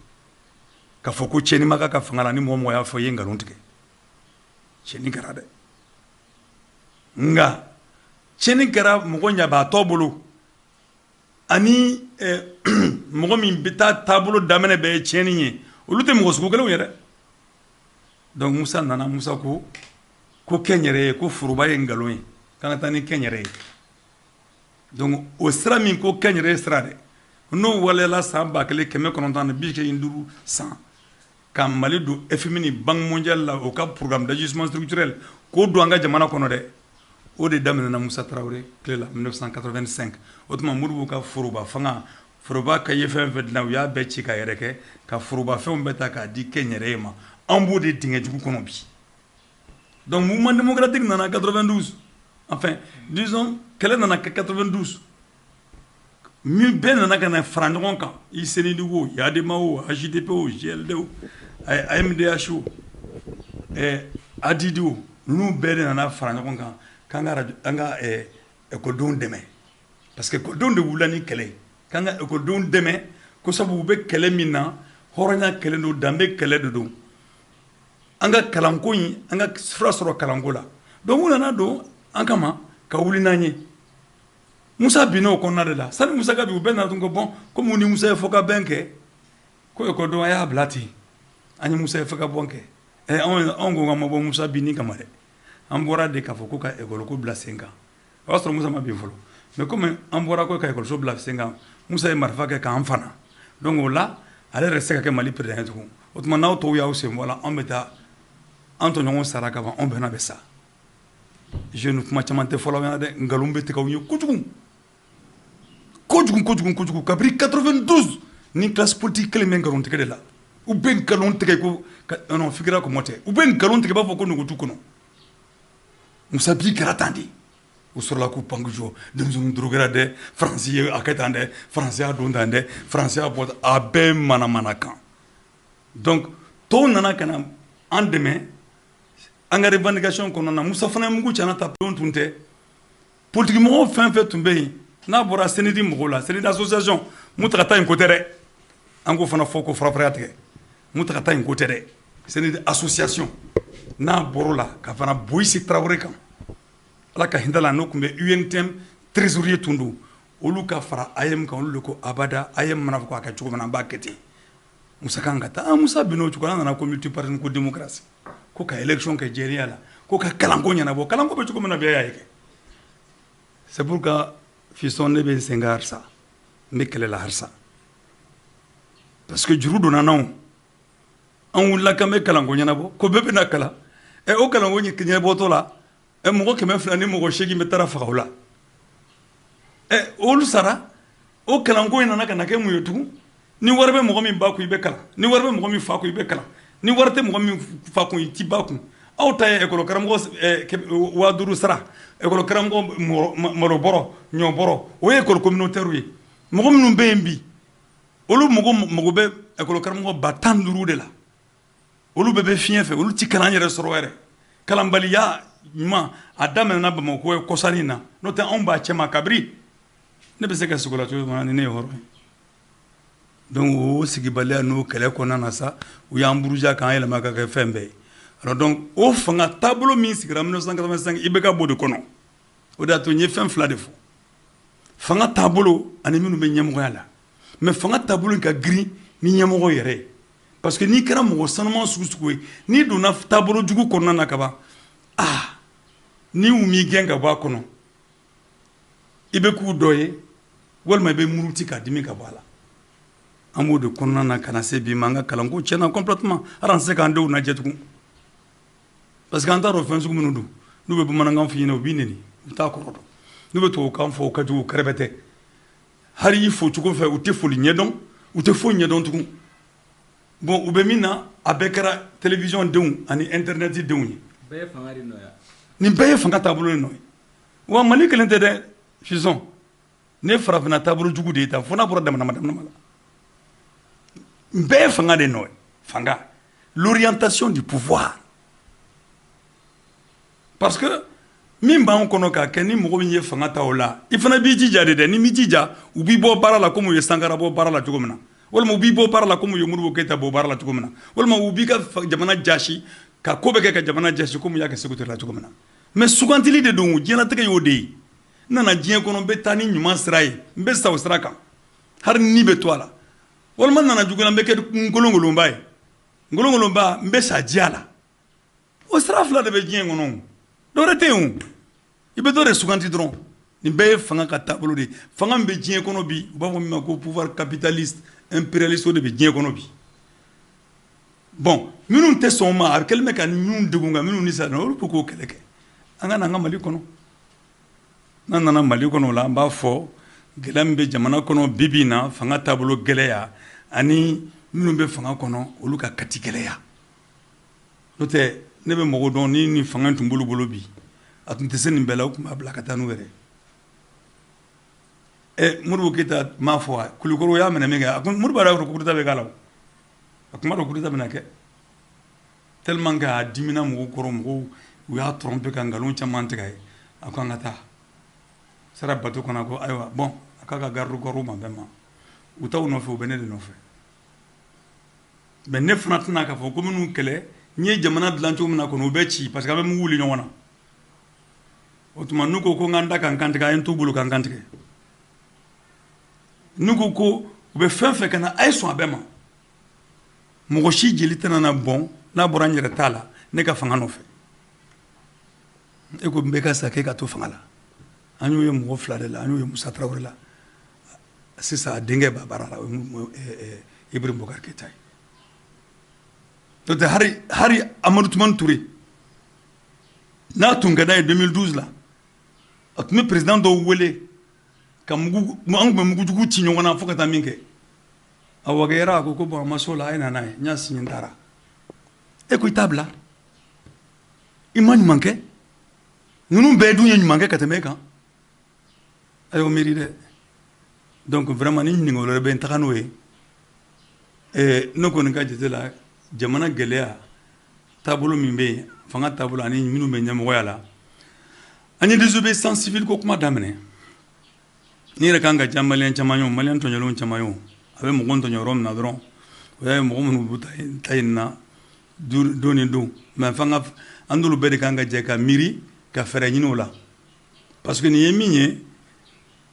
K'a fɔ ko tiɲɛni ma k'a ka fanga la, ni mɔgɔ mɔgɔ y'a fɔ, i ye nkalon tigɛ. Tiɲɛni kɛra dɛ, nka tiɲɛni kɛra mɔgɔ ɲabaatɔ bolo ani mɔgɔ min bɛ taa taabolo daminɛ bɛɛ ye tiɲɛni ye, olu tɛ mɔgɔ sugu kelenw ye dɛ. Donc Musa nana, Musa ko ko kɛnyɛrɛ ye, ko foroba ye nkalon ye, k'an ka taa ni kɛnyɛrɛ ye. Donc o sira min ko kɛnyɛrɛ ye sira dɛ, n'o waleyala san 1985 san ka Mali don FMI ni Banque mondiale la, o ka programme d'ajustement structurel k'o don an ka jamana kɔnɔ dɛ, o de daminɛna Musa Tarawele tile la, 1985. O tuma Modibo ka foroba fanga, foroba ka ye fɛn fɛn dilan, u y'a bɛɛ ci ka yɛrɛ kɛ ka foroba fɛnw bɛɛ ta k'a di kɛnyɛrɛ ye ma. An b'o de dingɛ jugu kɔnɔ bi. Donc mouvement démocratique nana 92, enfin disons kɛlɛ nana kɛ 92 min, bɛɛ nana ka na fara ɲɔgɔn kan, i CNID o, YADEMA o, AJDP o, GLD o, AMDH o, ADID o, ninnu bɛɛ de nana fara ɲɔgɔn kan k'an ka radio, an ka ekɔlidenw dɛmɛ, parce que ekɔlidenw de wulila ni kɛlɛ ye, k'an ka ekɔlidenw dɛmɛ ko sabu u bɛ kɛlɛ min na, hɔrɔnya kɛlɛ don, danbe kɛlɛ de don, an ka kalanko in, an ka fura sɔrɔ kalanko la. Donc u nana don an kama ka wuli n'an ye. Musa binna o kɔnɔna de la. Sani Musa ka bin, u bɛɛ nana tun ko bon, komi ni Musa ye fɔ ka bɛn kɛ, ko ekɔlidenw a y'a bila ten, an ye Musa ye fɔ ka bɔn kɛ. Ɛ, anw ko k'an ma bɔ Musa binni kama dɛ, an bɔra de k'a fɔ ko ka ekɔli ko bila sen kan. O y'a sɔrɔ Musa ma bin fɔlɔ, mais komi an bɔra ko ka ekɔliso bila sen kan, Musa ye marifa kɛ k'an fana. Donc o la, ale yɛrɛ tɛ se ka kɛ Mali président ye tugun. O tuma n'aw tɔw y'aw sen bɔ a la, anw bɛ taa, an tɔɲɔgɔnw sara ka ban, anw bɛɛ bɛ sa. Jeune, kuma caman tɛ fɔlɔ ɲɛna dɛ, nkalon bɛ tigɛ aw ye kojugu kojugu kojugu kojugu. Kabini 92 ni classe politique kelen bɛ nkalon tigɛ de la. U bɛ nkalon tigɛ ko non, fikira kɔmɔ tɛ, u bɛ nkalon tigɛ, i b'a fɔ ko nugu t'u kɔnɔ. Musa bi kɛra tan de, u sɔrɔla k'u pan jɔ, denmisɛnninw dorogera dɛ, Faransi ye a kɛ tan dɛ, Faransi y'a don tan dɛ, Faransi y'a bɔ, a bɛɛ manamana kan. Donc tɔw nana ka na an dɛmɛ an ka revendication kɔnɔna na. Musa fana ye mugu cana ta don tun tɛ. Politique mɔgɔw fɛn fɛn tun bɛ yen, n'a bɔra CNID mɔgɔw la, CNID association mun ta ka taa yen ko tɛ dɛ, an k'o fana fɔ ko fara tigɛ, mun ta ka taa yen ko tɛ dɛ. CNID association n'a bɔr'o la, ka fana Boyisi Tarawele kan, Ala ka hinɛ la, n'o tun bɛ UNTM trésorier tun don, olu ka fara AEM kan, olu de ko abada, AEM mana fɔ k'a kɛ cogo min na, an b'a kɛ ten. Musa kan ka taa, an Musa bin'o cogo, an nana ko multipartisme, ko démocratie, ko ka élection kɛ jɛlenya la, ko ka kalanko ɲɛnabɔ. Kalanko bɛ cogo min na bi, e y'a ye kɛ. C'est pourquoi, fiston, ne bɛ n sen kan halisa, n bɛ kɛlɛ la halisa, parce que juru donna n'anw, an wulila k'an bɛ kalanko ɲɛnabɔ, ko bɛɛ bɛna kalan. Ɛ, o kalanko ɲɛnabɔtɔ la, ɛ, mɔgɔ 280 bɛ taara faga o la. Ɛ, olu sara. O kalanko in nana ka na kɛ mun ye tugun? Ni wari bɛ mɔgɔ min ba kun, i bɛ kalan. Ni wari bɛ mɔgɔ min fa kun, i bɛ kalan. Ni wari tɛ mɔgɔ min fa kun, i t'i ba kun. Aw ta ye ekɔli karamɔgɔ 5000 sara, ekɔli karamɔgɔ malo bɔrɔ, ɲɔ bɔrɔ, o ye école communautaire ye. Mɔgɔ minnu bɛ yen bi, olu mɔgɔ mago bɛ ekɔli karamɔgɔ 15 000 de la. Olu bɛɛ bɛ fiɲɛ fɛ, olu ti kalan yɛrɛ sɔrɔ yɛrɛ. Kalanbaliya ɲuman a daminɛna Bamakɔ kɔsani na, n'o tɛ anw b'a cɛma kabiri ne bɛ se ka sigi o la cogo min na ni ne ye hɔrɔn ye. Donc o sigibaliya n'o kɛlɛ kɔnɔna na sa, u y'an buruja k'an yɛlɛma ka kɛ fɛn bɛɛ ye. Alors donc, o fanga taabolo min sigira 1985, IBK b'o de kɔnɔ. O de y'a to n ye fɛn fila de fɔ: fanga taabolo ani minnu bɛ ɲɛmɔgɔya la. Mais fanga taabolo in ka girin ni ɲɛmɔgɔ yɛrɛ ye, parce que n'i kɛra mɔgɔ sanuman sugu sugu ye, n'i donna taabolo jugu kɔnɔna na ka ban, ah, ni u m'i gɛn ka bɔ a kɔnɔ, i bɛ k'u dɔ ye, walima i bɛ muruti k'a dimi ka bɔ a la. An b'o de kɔnɔna na ka na se bi ma. An ka kalanko tiɲɛna complètement. Hali an tɛ se k'an denw lajɛ tugun, parce que an t'a dɔn fɛn sugu minnu don. N'u bɛ bamanankan f'i ɲɛna, u b'i neni, u t'a kɔrɔ dɔn. N'u bɛ tubabukan fɔ, u ka jugu, u kɛrɛfɛ tɛ. Hali i fo cogo fɛ, u tɛ foli ɲɛdɔn, u tɛ foyi ɲɛdɔn tugun. Bon, u bɛ min na, a bɛɛ kɛra télévision denw ani internet denw ye. Bɛɛ ye fanga de nɔ ye. Nin bɛɛ ye fanga taabolo de nɔ ye. Wa Mali kelen tɛ dɛ, fisɔn ne ye farafinna taabolo jugu de ye tan, fo n'a bɔra damana damana la. Nin bɛɛ ye fanga de nɔ ye. Fanga, l'orientation du pouvoir, parce que min b'an kɔnɔ k'a kɛ, ni mɔgɔ min ye fanga ta o la, i fana b'i jija de dɛ. Ni m'i jija, u b'i bɔ baara la, komi u ye Sankara bɔ baara la cogo min na, walima u b'i bɔ baara la komi u ye Modibo Keyita bɔ baara la cogo min na, walima u b'i ka jamana jasi ka ko bɛ kɛ ka jamana jasi, komi u y'a kɛ Sékou Touré la cogo min na. Mais sugantili de don, diɲɛlatigɛ y'o de ye. N nana diɲɛ kɔnɔ, n bɛ taa ni ɲuman sira ye, n bɛ sa o sira kan, hali ni bɛ to a la, walima n nana juguya, n bɛ kɛ nkolonkolonba ye, nkolonkolonba, n bɛ sa diya la. O sira fila de bɛ diɲɛ kɔnɔ, dɔwɛrɛ tɛ yen o. I bɛ dɔ de suganti dɔrɔn. Nin bɛɛ ye fanga ka taabolo de ye. Fanga min bɛ diɲɛ kɔnɔ bi, u b'a fɔ min ma ko pouvoir capitaliste impérialiste, o de bɛ diɲɛ kɔnɔ bi. Bon, minnu tɛ sɔn o ma, a kɛlen bɛ ka minnu degun, ka minnu ni sa, olu bɛ k'o kɛlɛ kɛ. An ka na an ka Mali kɔnɔ. N'an nana Mali kɔnɔ o la, an b'a fɔ gɛlɛya min bɛ jamana kɔnɔ bi bi in na, fanga taabolo gɛlɛya ani minnu bɛ fanga kɔnɔ, olu ka kati gɛlɛya. N'o tɛ, ne bɛ mɔgɔ dɔn ni fanga tun b'olu bolo bi, a tun tɛ se nin bɛɛ la. U tun b'a bila ka taa n'u yɛrɛ. Ɛ, Modibo Keyita m'a fɔ wa? Kulukɔrɔ y'a minɛ min kɛ, a ko Modibo yɛrɛ ko coup d'état bɛ k'a la. O a tun b'a dɔn coup d'état bɛna kɛ, tellement que a dimina mɔgɔw kɔrɔ. Mɔgɔw u y'a tromper ka nkalon caman tigɛ a ye. A ko an ka taa sara bateau kɔnɔ. A ko ayiwa, bon, a k'a ka garde corps ma bɛɛ ma, u t'aw nɔfɛ, u bɛ ne de nɔfɛ. Mais ne fana tɛna k'a fɔ ko minnu kɛlɛ n ye jamana dilan cogo min na kɔni, u bɛ ci, parce que an bɛ mugu wuli ɲɔgɔn na. O tuma, n'u ko ko n ka n da ka n kantigɛ, a ye n t'u bolo ka n kantigɛ. N'u ko ko u bɛ fɛn fɛn ka na, a ye sɔn a bɛɛ ma. Mɔgɔ si jeli tɛna na bɔn n'a bɔra n yɛrɛ t'a la, ne ka fanga nɔfɛ. E ko n bɛ ka sa k'e ka to fanga la. An y'o ye mɔgɔ fila de la. An y'o ye Musa Tarawele la, sisan a denkɛ b'a baara la, o ye Ibrahim Boubacar Keïta ye. N'o tɛ, hali Amadu Tumani Ture, n'a tun ka d'a ye, 2012 la, a tun bɛ président dɔw wele ka mugu, an tun bɛ mugujugu ci ɲɔgɔn na fo ka taa min kɛ. A wagayara, a ko ko bon, a ma s'o la, a ye na n'a ye. N y'a signé, n taara. E ko i t'a bila, i ma ɲuman kɛ. Ninnu bɛɛ dun ye ɲuman kɛ ka tɛmɛ e kan. A y'o miiri dɛ. Donc vraiment, ni ɲininkali wɛrɛ bɛ n taga n'o ye. Ne kɔni ka jate la, jamana gɛlɛya taabolo min bɛ yen, fanga taabolo ani minnu bɛ ɲɛmɔgɔya la, an ye désobéissance civile ko kuma daminɛ. Ni yɛrɛ kan ka diya maliyɛn caman ye, o maliyɛn tɔɲɔlenw caman ye, o a bɛ mɔgɔ tɔɲɔ yɔrɔ min na dɔrɔn, o y'a ye mɔgɔ minnu b'u ta yen na don ni don. Mais f'an ka an n'olu bɛɛ de kan ka jɛ ka miiri ka fɛɛrɛ ɲini o la, parce que nin ye min ye,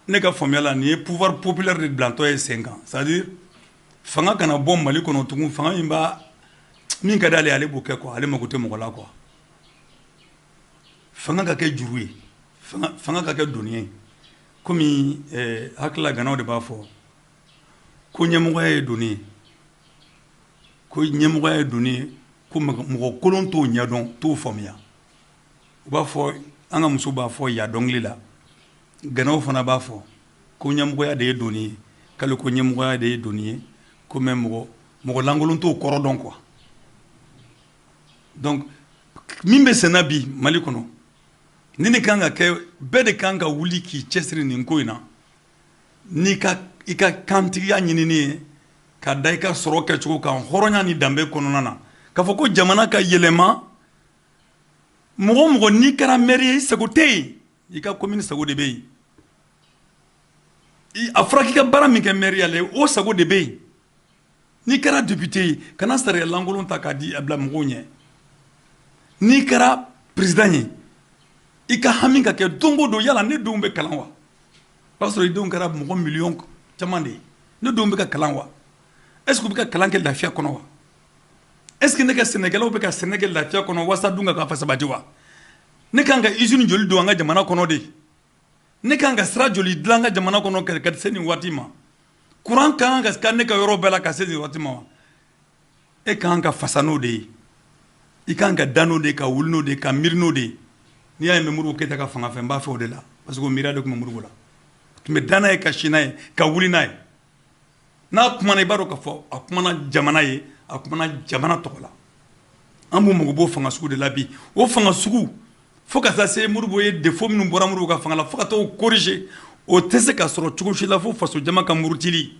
ne ka faamuya la, nin ye pouvoir populaire de bilantɔ ye sen kan. C'est à dire, fanga kana bɔ Mali kɔnɔ tugun, fanga min b'a min ka d'ale ye, ale b'o kɛ quoi. Ale mako tɛ mɔgɔ la quoi. Fanga ka kɛ juru ye, fanga ka kɛ doni ye. Komi hakilila ganaw de b'a fɔ ko ɲɛmɔgɔya ye doni ye, ko ɲɛmɔgɔya ye doni ye, ko mɔgɔ kolon t'o ɲɛdɔn, t'o faamuya. U b'a fɔ, an ka muso b'a fɔ ya dɔnkili la, ganaw fana b'a fɔ ko ɲɛmɔgɔya de ye doni ye, k'ale ko ɲɛmɔgɔya de ye doni ye, ko mais mɔgɔ lankolon t'o kɔrɔ dɔn quoi. Donc min bɛ senna bi Mali kɔnɔ, ni ne kan ka kɛ, bɛɛ de kan ka wuli k'i cɛsiri nin ko in na, n'i ka i ka kantigiya ɲinini ye ka da i ka sɔrɔ kɛcogo kan, hɔrɔnya ni danbe kɔnɔna na, k'a fɔ ko jamana ka yɛlɛma. Mɔgɔ o mɔgɔ n'i kɛra maire ye, i sago tɛ yen, i ka commune sago de bɛ yen. A fɔra k'i ka baara min kɛ maire ya la, o sago de bɛ yen. N'i kɛra député ye, kana sariya lankolon ta k'a di a bila mɔgɔw ɲɛ. N'i kɛra président ye, i ka hami ka kɛ don o don, yala ne denw bɛ kalan wa? O b'a sɔrɔ i denw kɛra mɔgɔ miliyɔn caman de ye. Ne denw bɛ ka kalan wa? Est ce que u bɛ ka kalan kɛ lafiya kɔnɔ wa? Est ce que ne ka sɛnɛkɛlaw bɛ ka sɛnɛ kɛ lafiya kɔnɔ walasa dun ka fa sabati wa? Ne kan ka usine joli don an ka jamana kɔnɔ de? Ne kan ka sira joli dilan an ka jamana kɔnɔ ka se nin waati ma? Courant kan ka ne ka yɔrɔ bɛɛ la ka se nin waati ma wa? E kan ka fasa n'o de ye, i kan ka da n'o de ye, ka wuli n'o de ye, ka miiri n'o de ye. N'i y'a ye n bɛ Modibo Keyita ka fanga fɛ, n b'a fɛ o de la, parce que o miiriya de tun bɛ Modibo la. A tun bɛ da n'a ye, ka si n'a ye, ka wuli n'a ye. N'a kumana, i b'a dɔn k'a fɔ a kumana jamana ye, a kumana jamana tɔgɔ la. An b'u mago b'o fanga sugu de la bi. O fanga sugu, fo ka taa se Modibo ye, défaut minnu bɔra Modibo ka fanga la, fo ka taa o corriger, o tɛ se ka sɔrɔ cogo si la fo faso jama ka murutili.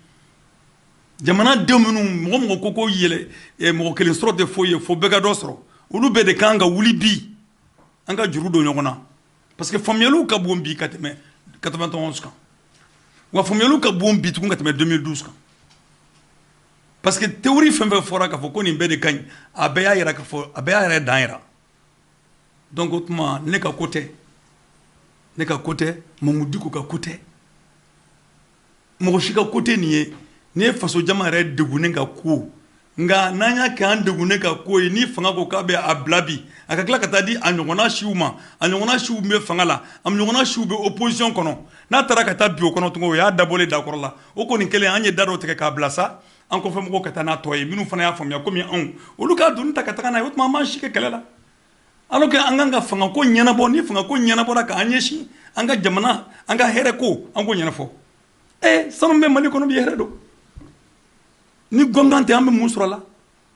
Jamanadenw minnu, mɔgɔ mɔgɔ ko yɛlɛ mɔgɔ kelen sɔrɔ tɛ foyi ye, fo bɛɛ ka dɔ sɔrɔ, olu bɛɛ de kan ka wuli bi, an ka juru don ɲɔgɔn na, parce que faamuyaliw ka bon bi ka tɛmɛ 91 kan, wa faamuyaliw ka bon bi tugun ka tɛmɛ 2012 kan, parce que théorie fɛn fɛn fɔra k'a fɔ ko nin bɛɛ de ka ɲi, a bɛɛ y'a yira k'a fɔ a bɛɛ y'a yɛrɛ dan yira. Donc o tuma, ne ka ko tɛ, ne ka ko tɛ, Mamudu Diko ka ko tɛ, mɔgɔ si ka ko tɛ nin ye. Nin ye faso jama yɛrɛ degunnen ka ko. Nka n'an y'a kɛ an degunnen ka ko ye, ni fanga ko k'a bɛ a bila bi, a ka tila ka taa di a ɲɔgɔnna siw ma, a ɲɔgɔnna siw bɛ fanga la, a ɲɔgɔnna siw bɛ opposition kɔnɔ, n'a taara ka taa bi o kɔnɔ tugun, o y'a dabɔlen dakɔrɔ la. O kɔni kɛlen, an ye da dɔ tigɛ k'a bila sa, an kɔfɛ mɔgɔw ka taa n'a tɔ ye. Minnu fana y'a faamuya komi anw, olu k'a doni ta ka taga n'a ye. O tuma, an b'an si kɛ kɛlɛ la, alors que an kan ka fangako ɲɛnabɔ. Ni fangako ɲɛnabɔra, k'an ɲɛsin an ka jamana, an ka hɛrɛ ko, an k'o ɲɛnafɔ. Sanu bɛ Mali kɔnɔ bi, hɛrɛ don. Ni gɔngan tɛ, an bɛ mun sɔrɔ a la?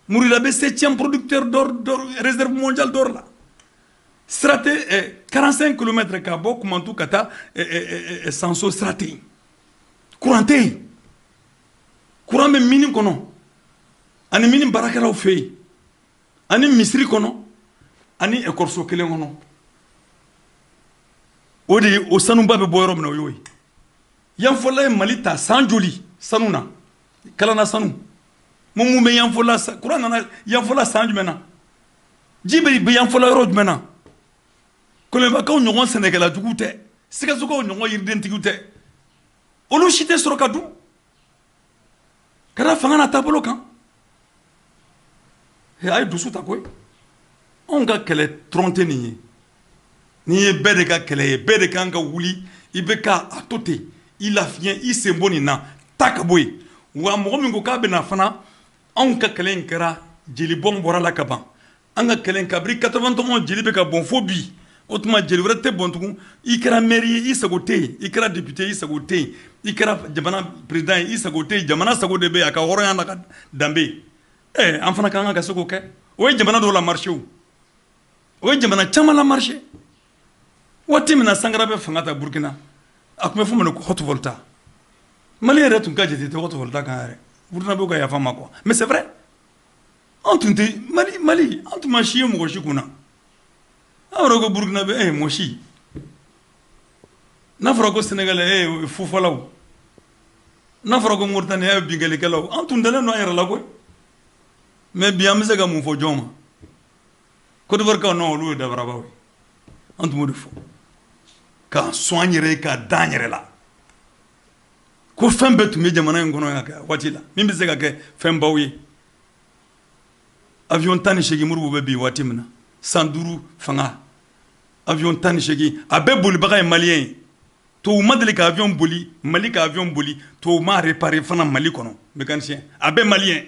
Murila bɛ septième producteur d'or, réserve mondiale d'or la. Sira tɛ, 45 km ka bɔ Kumantu ka taa Sanso, sira tɛ yen, courant tɛ yen. Courant bɛ mine kɔnɔ ani mine baarakɛlaw fɛ yen, ani misiri kɔnɔ, ani ekɔliso kelen kɔnɔ. O de ye o sanuba bɛ bɔ yɔrɔ min na, o y'o ye. Yanfɔla ye Mali ta san joli sanu na? Kalana sanu mun bɛ Yanfɔla? Courant nana Yanfɔla san jumɛn na? Ji bɛ Yanfɔla yɔrɔ jumɛn na? Kɔlɔnbakaw ɲɔgɔn sɛnɛkɛla jugu tɛ, Sikasokaw ɲɔgɔn yiridentigiw tɛ, olu si tɛ sɔrɔ ka dun ka da fanga na taabolo kan. A ye dusu ta koyi. Anw ka kɛlɛ dɔrɔn tɛ nin ye. Nin ye bɛɛ de ka kɛlɛ ye, bɛɛ de kan ka wuli. I bɛ ka a to ten, i lafiɲɛ, i sen bɔ nin na, ta ka bɔ yen. Wa mɔgɔ min ko k'a bɛ na fana, anw ka kɛlɛ in kɛra jelibɔn bɔra la ka ban. An ka kɛlɛ in, kabini 91 jeli bɛ ka bɔn fo bi, o tuma jeli wɛrɛ tɛ bɔn tugun. I kɛra maire ye, i sago tɛ yen. I kɛra député, i sago tɛ yen. I kɛra jamana président ye, i sago tɛ yen. Jamana sago de bɛ yen, a ka hɔrɔnya n'a ka danbe. An fana ka kan ka se k'o kɛ. O ye jamana dɔw la marché, o ye jamana caman la marché. Waati min na Sankara bɛ fanga ta Burukina, a tun bɛ fɔ ma ko Haute Volta. Mali yɛrɛ tun ka jate tɛ Haute Volta kan yɛrɛ. Burukina ka yafa ma quoi, mais c'est vrai, an tun tɛ Mali, an tun ma si ye mɔgɔ si kunna. An yɛrɛ ko Burukina bɛ mɔgɔ si n'a fɔra ko Sénégal fufalaw, n'a fɔra ko Mauritanie binkalikɛlaw, an tun dalen don an yɛrɛ la koyi. Mais bi, an bɛ se ka mun fɔ jɔn ma? Côte d'Ivoire kaw non, olu ye dabarabaw ye. An tun b'o de fɔ k'an sɔn an yɛrɛ ye, k'a da an yɛrɛ la ko fɛn bɛɛ tun bɛ jamana in kɔnɔ yan kɛ waati la min bɛ se ka kɛ fɛnbaw ye. Avion 18 Modibo bɛ bi waati min na, san 5 fanga, avion 18, a bɛɛ bolibaga ye malien ye. Tubabu ma deli ka avion boli Mali, ka avion boli, tubabu ma réparé fana Mali kɔnɔ, mécanicien a bɛɛ malien.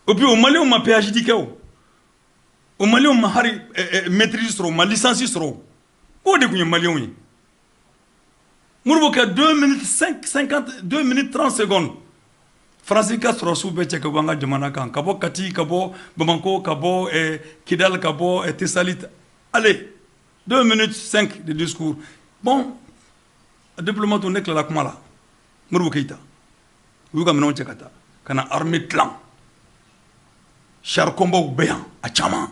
Et puis o malienw ma PhD kɛ, o malienw ma hali maîtrise sɔrɔ, o ma licence sɔrɔ. O de tun ye malienw ye. Modibo kɛ 2 minutes 5 50, 2 minutes 30 secondes, Faransi ka sɔrɔsiw bɛɛ cɛ ka bɔ an ka jamana kan, ka bɔ Kati, ka bɔ Bamako, ka bɔ Kidal, ka bɔ Tessalit. Allez, 2 minutes 5 de discours. Bon, diplomate, ne tilala kuma la. Modibo Keyita, u y'u ka minɛnw cɛ ka taa ka na armée dilan. Char combat bɛ yan a caman.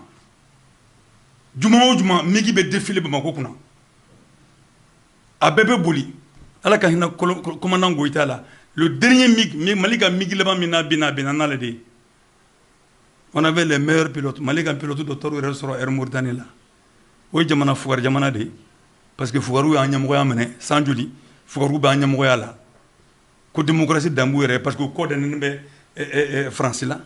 Juma o juma, MiG bɛ défilé Bamako kunna, a bɛɛ bɛ boli. Ala ka hinɛ commandant Goyita la, le dernier MiG, Mali ka MiG laban min n'a binna, a binna n'ale de ye. On avait les meilleurs pilotes. Mali ka pilote dɔ taar'u yɛrɛ sɔrɔ Air Mauritanie la. O ye jamana fugari jamana de ye, parce que fugariw y'an ɲɛmɔgɔya minɛ san joli, fugariw b'an ɲɛmɔgɔya la ko démocratie dan b'u yɛrɛ, parce que u kɔ dɛnnen bɛ Faransi la.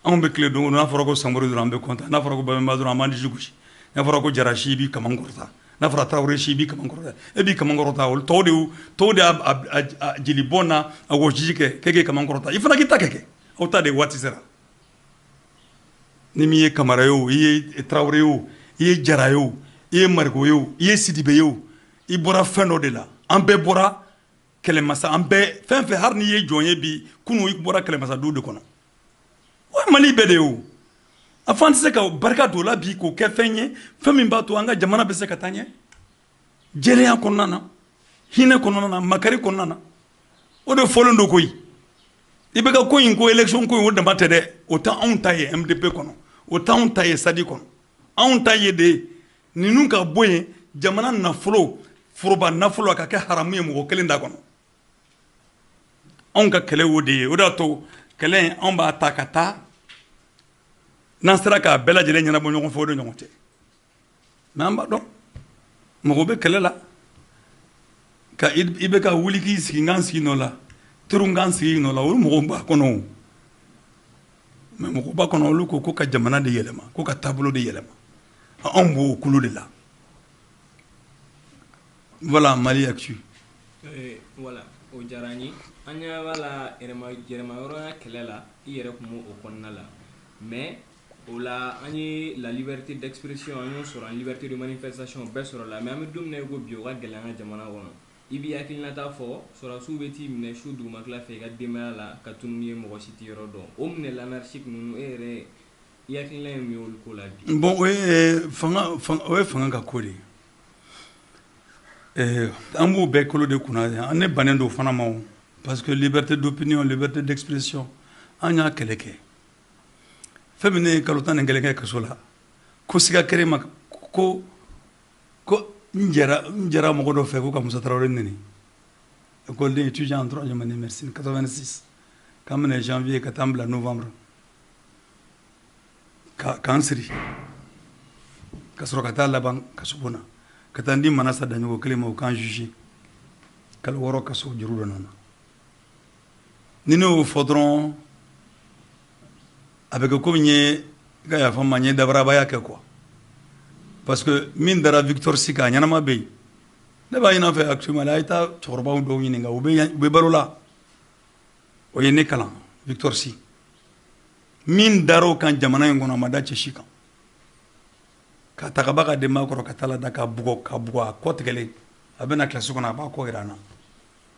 Anw bɛ tile don o don, n'a fɔra ko Samori dɔrɔn, an bɛ content. N'a fɔra ko Babɛnba dɔrɔn, an b'an disi gosi. N'a fɔra ko Jara si, i b'i kaman kɔrɔta. N'a fɔra Tarawele si, i b'i kaman kɔrɔta. E b'i kaman kɔrɔta, olu tɔw de, tɔw de y'a jeli bɔn na a wɔsiji kɛ k'e k'i kaman kɔrɔta. I fana k'i ta kɛ, aw ta de waati sera. Ni min ye Kamara ye o, i ye Tarawele ye o, i ye Jara ye o, i ye Mariko ye o, i ye Sidibe ye o, i bɔra fɛn dɔ de la. An bɛɛ bɔra kɛlɛmasa, an bɛɛ fɛn fɛn, hali n'i ye jɔn ye bi, kunun i bɔra kɛlɛmasa du de kɔnɔ. O ye Mali bɛɛ de ye o. A fɔ an tɛ se ka barika don o la bi k'o kɛ fɛn ye, fɛn min b'a to an ka jamana bɛ se ka taa ɲɛ jɛlenya kɔnɔna na, hinɛ kɔnɔna na, makari kɔnɔna na. O de fɔlen don koyi. I bɛ ka ko in ko élection ko in, o dama tɛ dɛ. O tɛ anw ta ye MDP kɔnɔ, o t'anw ta ye SADI kɔnɔ. Anw ta ye de ninnu ka bɔ yen, jamana nafolo, foroba nafolo, a ka kɛ haramu ye mɔgɔ kelen da kɔnɔ. Anw ka kɛlɛ o de ye. O de y'a to kɛlɛ in, anw b'a ta ka taa, n'an sera k'a bɛɛ lajɛlen ɲɛnabɔ ɲɔgɔn fɛ, o de ɲɔgɔn tɛ. Mais an b'a dɔn mɔgɔ bɛ kɛlɛ la ka i bɛ ka wuli k'i sigi, n k'an sigi nɔ la, teriw k'an sigi nɔ la, olu mɔgɔw b'a kɔnɔ o. Mais mɔgɔw b'a kɔnɔ, olu ko ko ka jamana de yɛlɛma, ko ka taabolo de yɛlɛma. Anw b'o kulu de la. Voilà Mali Actu. Voilà, o diyara n ye. An ɲɛ b'a la yɛrɛma kɛlɛ la, i yɛrɛ tun b'o kɔnɔna la. Mais o la, an ye la liberté d'expression, an y'o sɔrɔ, an liberté de manifestation bɛɛ sɔrɔ la. Mais an bɛ don min na i ko bi, o ka gɛlɛn an ka jamana kɔnɔ. I b'i hakilinata fɔ, sɔrɔdasiw bɛ t'i minɛ su dugumakila fɛ i ka denbaya la ka tunun ye, mɔgɔ si t'i yɔrɔ dɔn. O minɛ anarchique ninnu, e yɛrɛ i hakilina ye mun ye olu ko la bi? Bon, o ye fanga, o ye fanga ka ko de ye. An b'o bɛɛ kolo de kunna. Ne bannen don fana ma o, parce que liberté d'opinion, liberté d'expression, an y'a kɛlɛ kɛ. Fɛn min, ne ye kalo 11 kɛ kaso la, ko siga kɛra ma ko n jɛra mɔgɔ dɔ fɛ ko ka Musa Tarawele neni, école étudiant en troisième année médecine, 86, k'an minɛ janvier ka taa n bila novembre, ka k'an siri ka sɔrɔ ka taa laban kaso bon na, ka taa n di Manasa Daɲɔgɔ kelen ma, o k'an juger kalo 6 kaso juru dɔ nana. Ni ne y'o fɔ dɔrɔn, a bɛ kɛ komi n ye, i ka yafa n ma, n ye dabarabaya kɛ quoi, parce que min dara Victor Sy kan, a ɲɛnama bɛ yen. Ne b'a ɲini a fɛ actuellement, a ye taa cɛkɔrɔbaw dɔw ɲininka, u bɛ balo la. O ye ne kalan, Victor Sy. Min dar'o kan jamana in kɔnɔ, a ma da cɛ si kan. Ka ta ka ba ka denbaya kɔrɔ, ka taa la da, ka bugɔ, ka bugɔ, a kɔ tigɛlen, a bɛ na kilasi kɔnɔ, a b'a kɔ yira an na.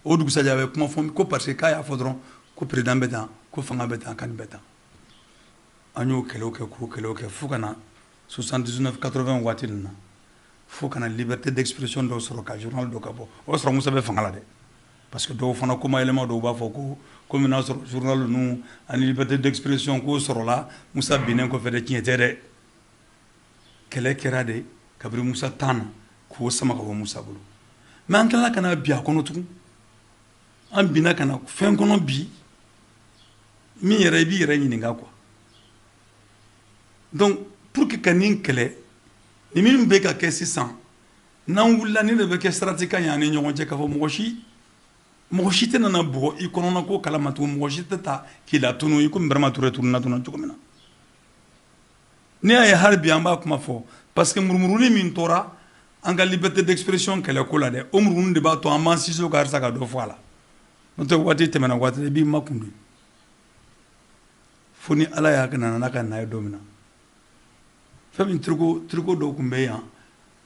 O dugusajɛ, a bɛ kuma fɔ ko parce que k'a y'a fɔ dɔrɔn ko président bɛ tan, ko fanga bɛ tan, ka nin bɛ tan. An y'o kɛlɛw kɛ, k'o kɛlɛw kɛ fo ka na 79, 80 waati ninnu na, fo ka na liberté d'expression dɔw sɔrɔ, ka journal dɔ ka bɔ. O y'a sɔrɔ Musa bɛ fanga la dɛ, parce que dɔw fana kuma yɛlɛma, dɔw b'a fɔ ko komi n'a sɔrɔ journal ninnu ani liberté d'expression k'o sɔrɔla Musa binnen kɔfɛ dɛ. Tiɲɛ tɛ dɛ. Kɛlɛ kɛra de kabini Musa tan na k'o sama ka bɔ Musa bolo. Mais an tilala ka na bi a kɔnɔ tugun, an binna ka na fɛn kɔnɔ bi min yɛrɛ, i b'i yɛrɛ ɲininka quoi. Donc pour que ka nin kɛlɛ ni min bɛ ka kɛ sisan, n'an wulila, ni de bɛ kɛ sarati ka ɲɛ an ni ɲɔgɔn cɛ, k'a fɔ mɔgɔ si tɛ nana bugɔ i kɔnɔna ko kalama tugun, mɔgɔ si tɛ ta k'i latunu i komi Burama Ture tununa tunu cogo min na. N'i y'a ye hali bi an b'a kuma fɔ, parce que murumuruni min tora an ka liberté d'expression kɛlɛ ko la dɛ, o murumuru de b'a to an b'an sinsin o kan halisa ka dɔ fɔ a la. N'o tɛ, waati tɛmɛna, waati i b'i makun de fo ni Ala y'a nana n'a ka na ye don min na. Fɛn min tricot dɔw tun bɛ yan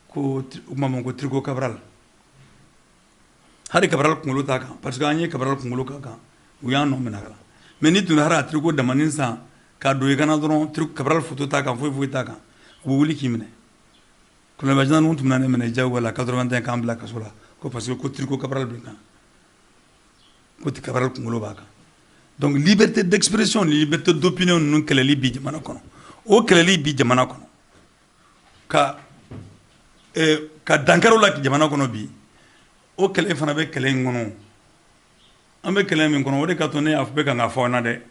ko u tun b'a ma ko tricot Cabral, hali Cabral kunkolo t'a kan, parce que an ye Cabral kunkolo k'a kan, u y'an nɔ minɛ a la. Mais n'i donna hali a tricot damanin san k'a don i kana dɔrɔn, Cabral photo t'a kan, foyi foyi t'a kan, u bɛ wuli k'i minɛ. Colonel ninnu tun bɛna ne minɛ jagoya la 81, k'an bila kaso la ko parce que ko tricot Cabral bɛ kan, ko Cabral kunkolo b'a kan. Donc liberté d'expression ni liberté d'opinion ninnu kɛlɛli bi jamana kɔnɔ, o kɛlɛli bi jamana kɔnɔ ka dankari la jamana kɔnɔ bi, o kɛlɛ fana bɛ kɛlɛ in kɔnɔ. An bɛ kɛlɛ min kɔnɔ, o de ka to ne y'a bɛ kan ka fɔ aw ɲɛna dɛ.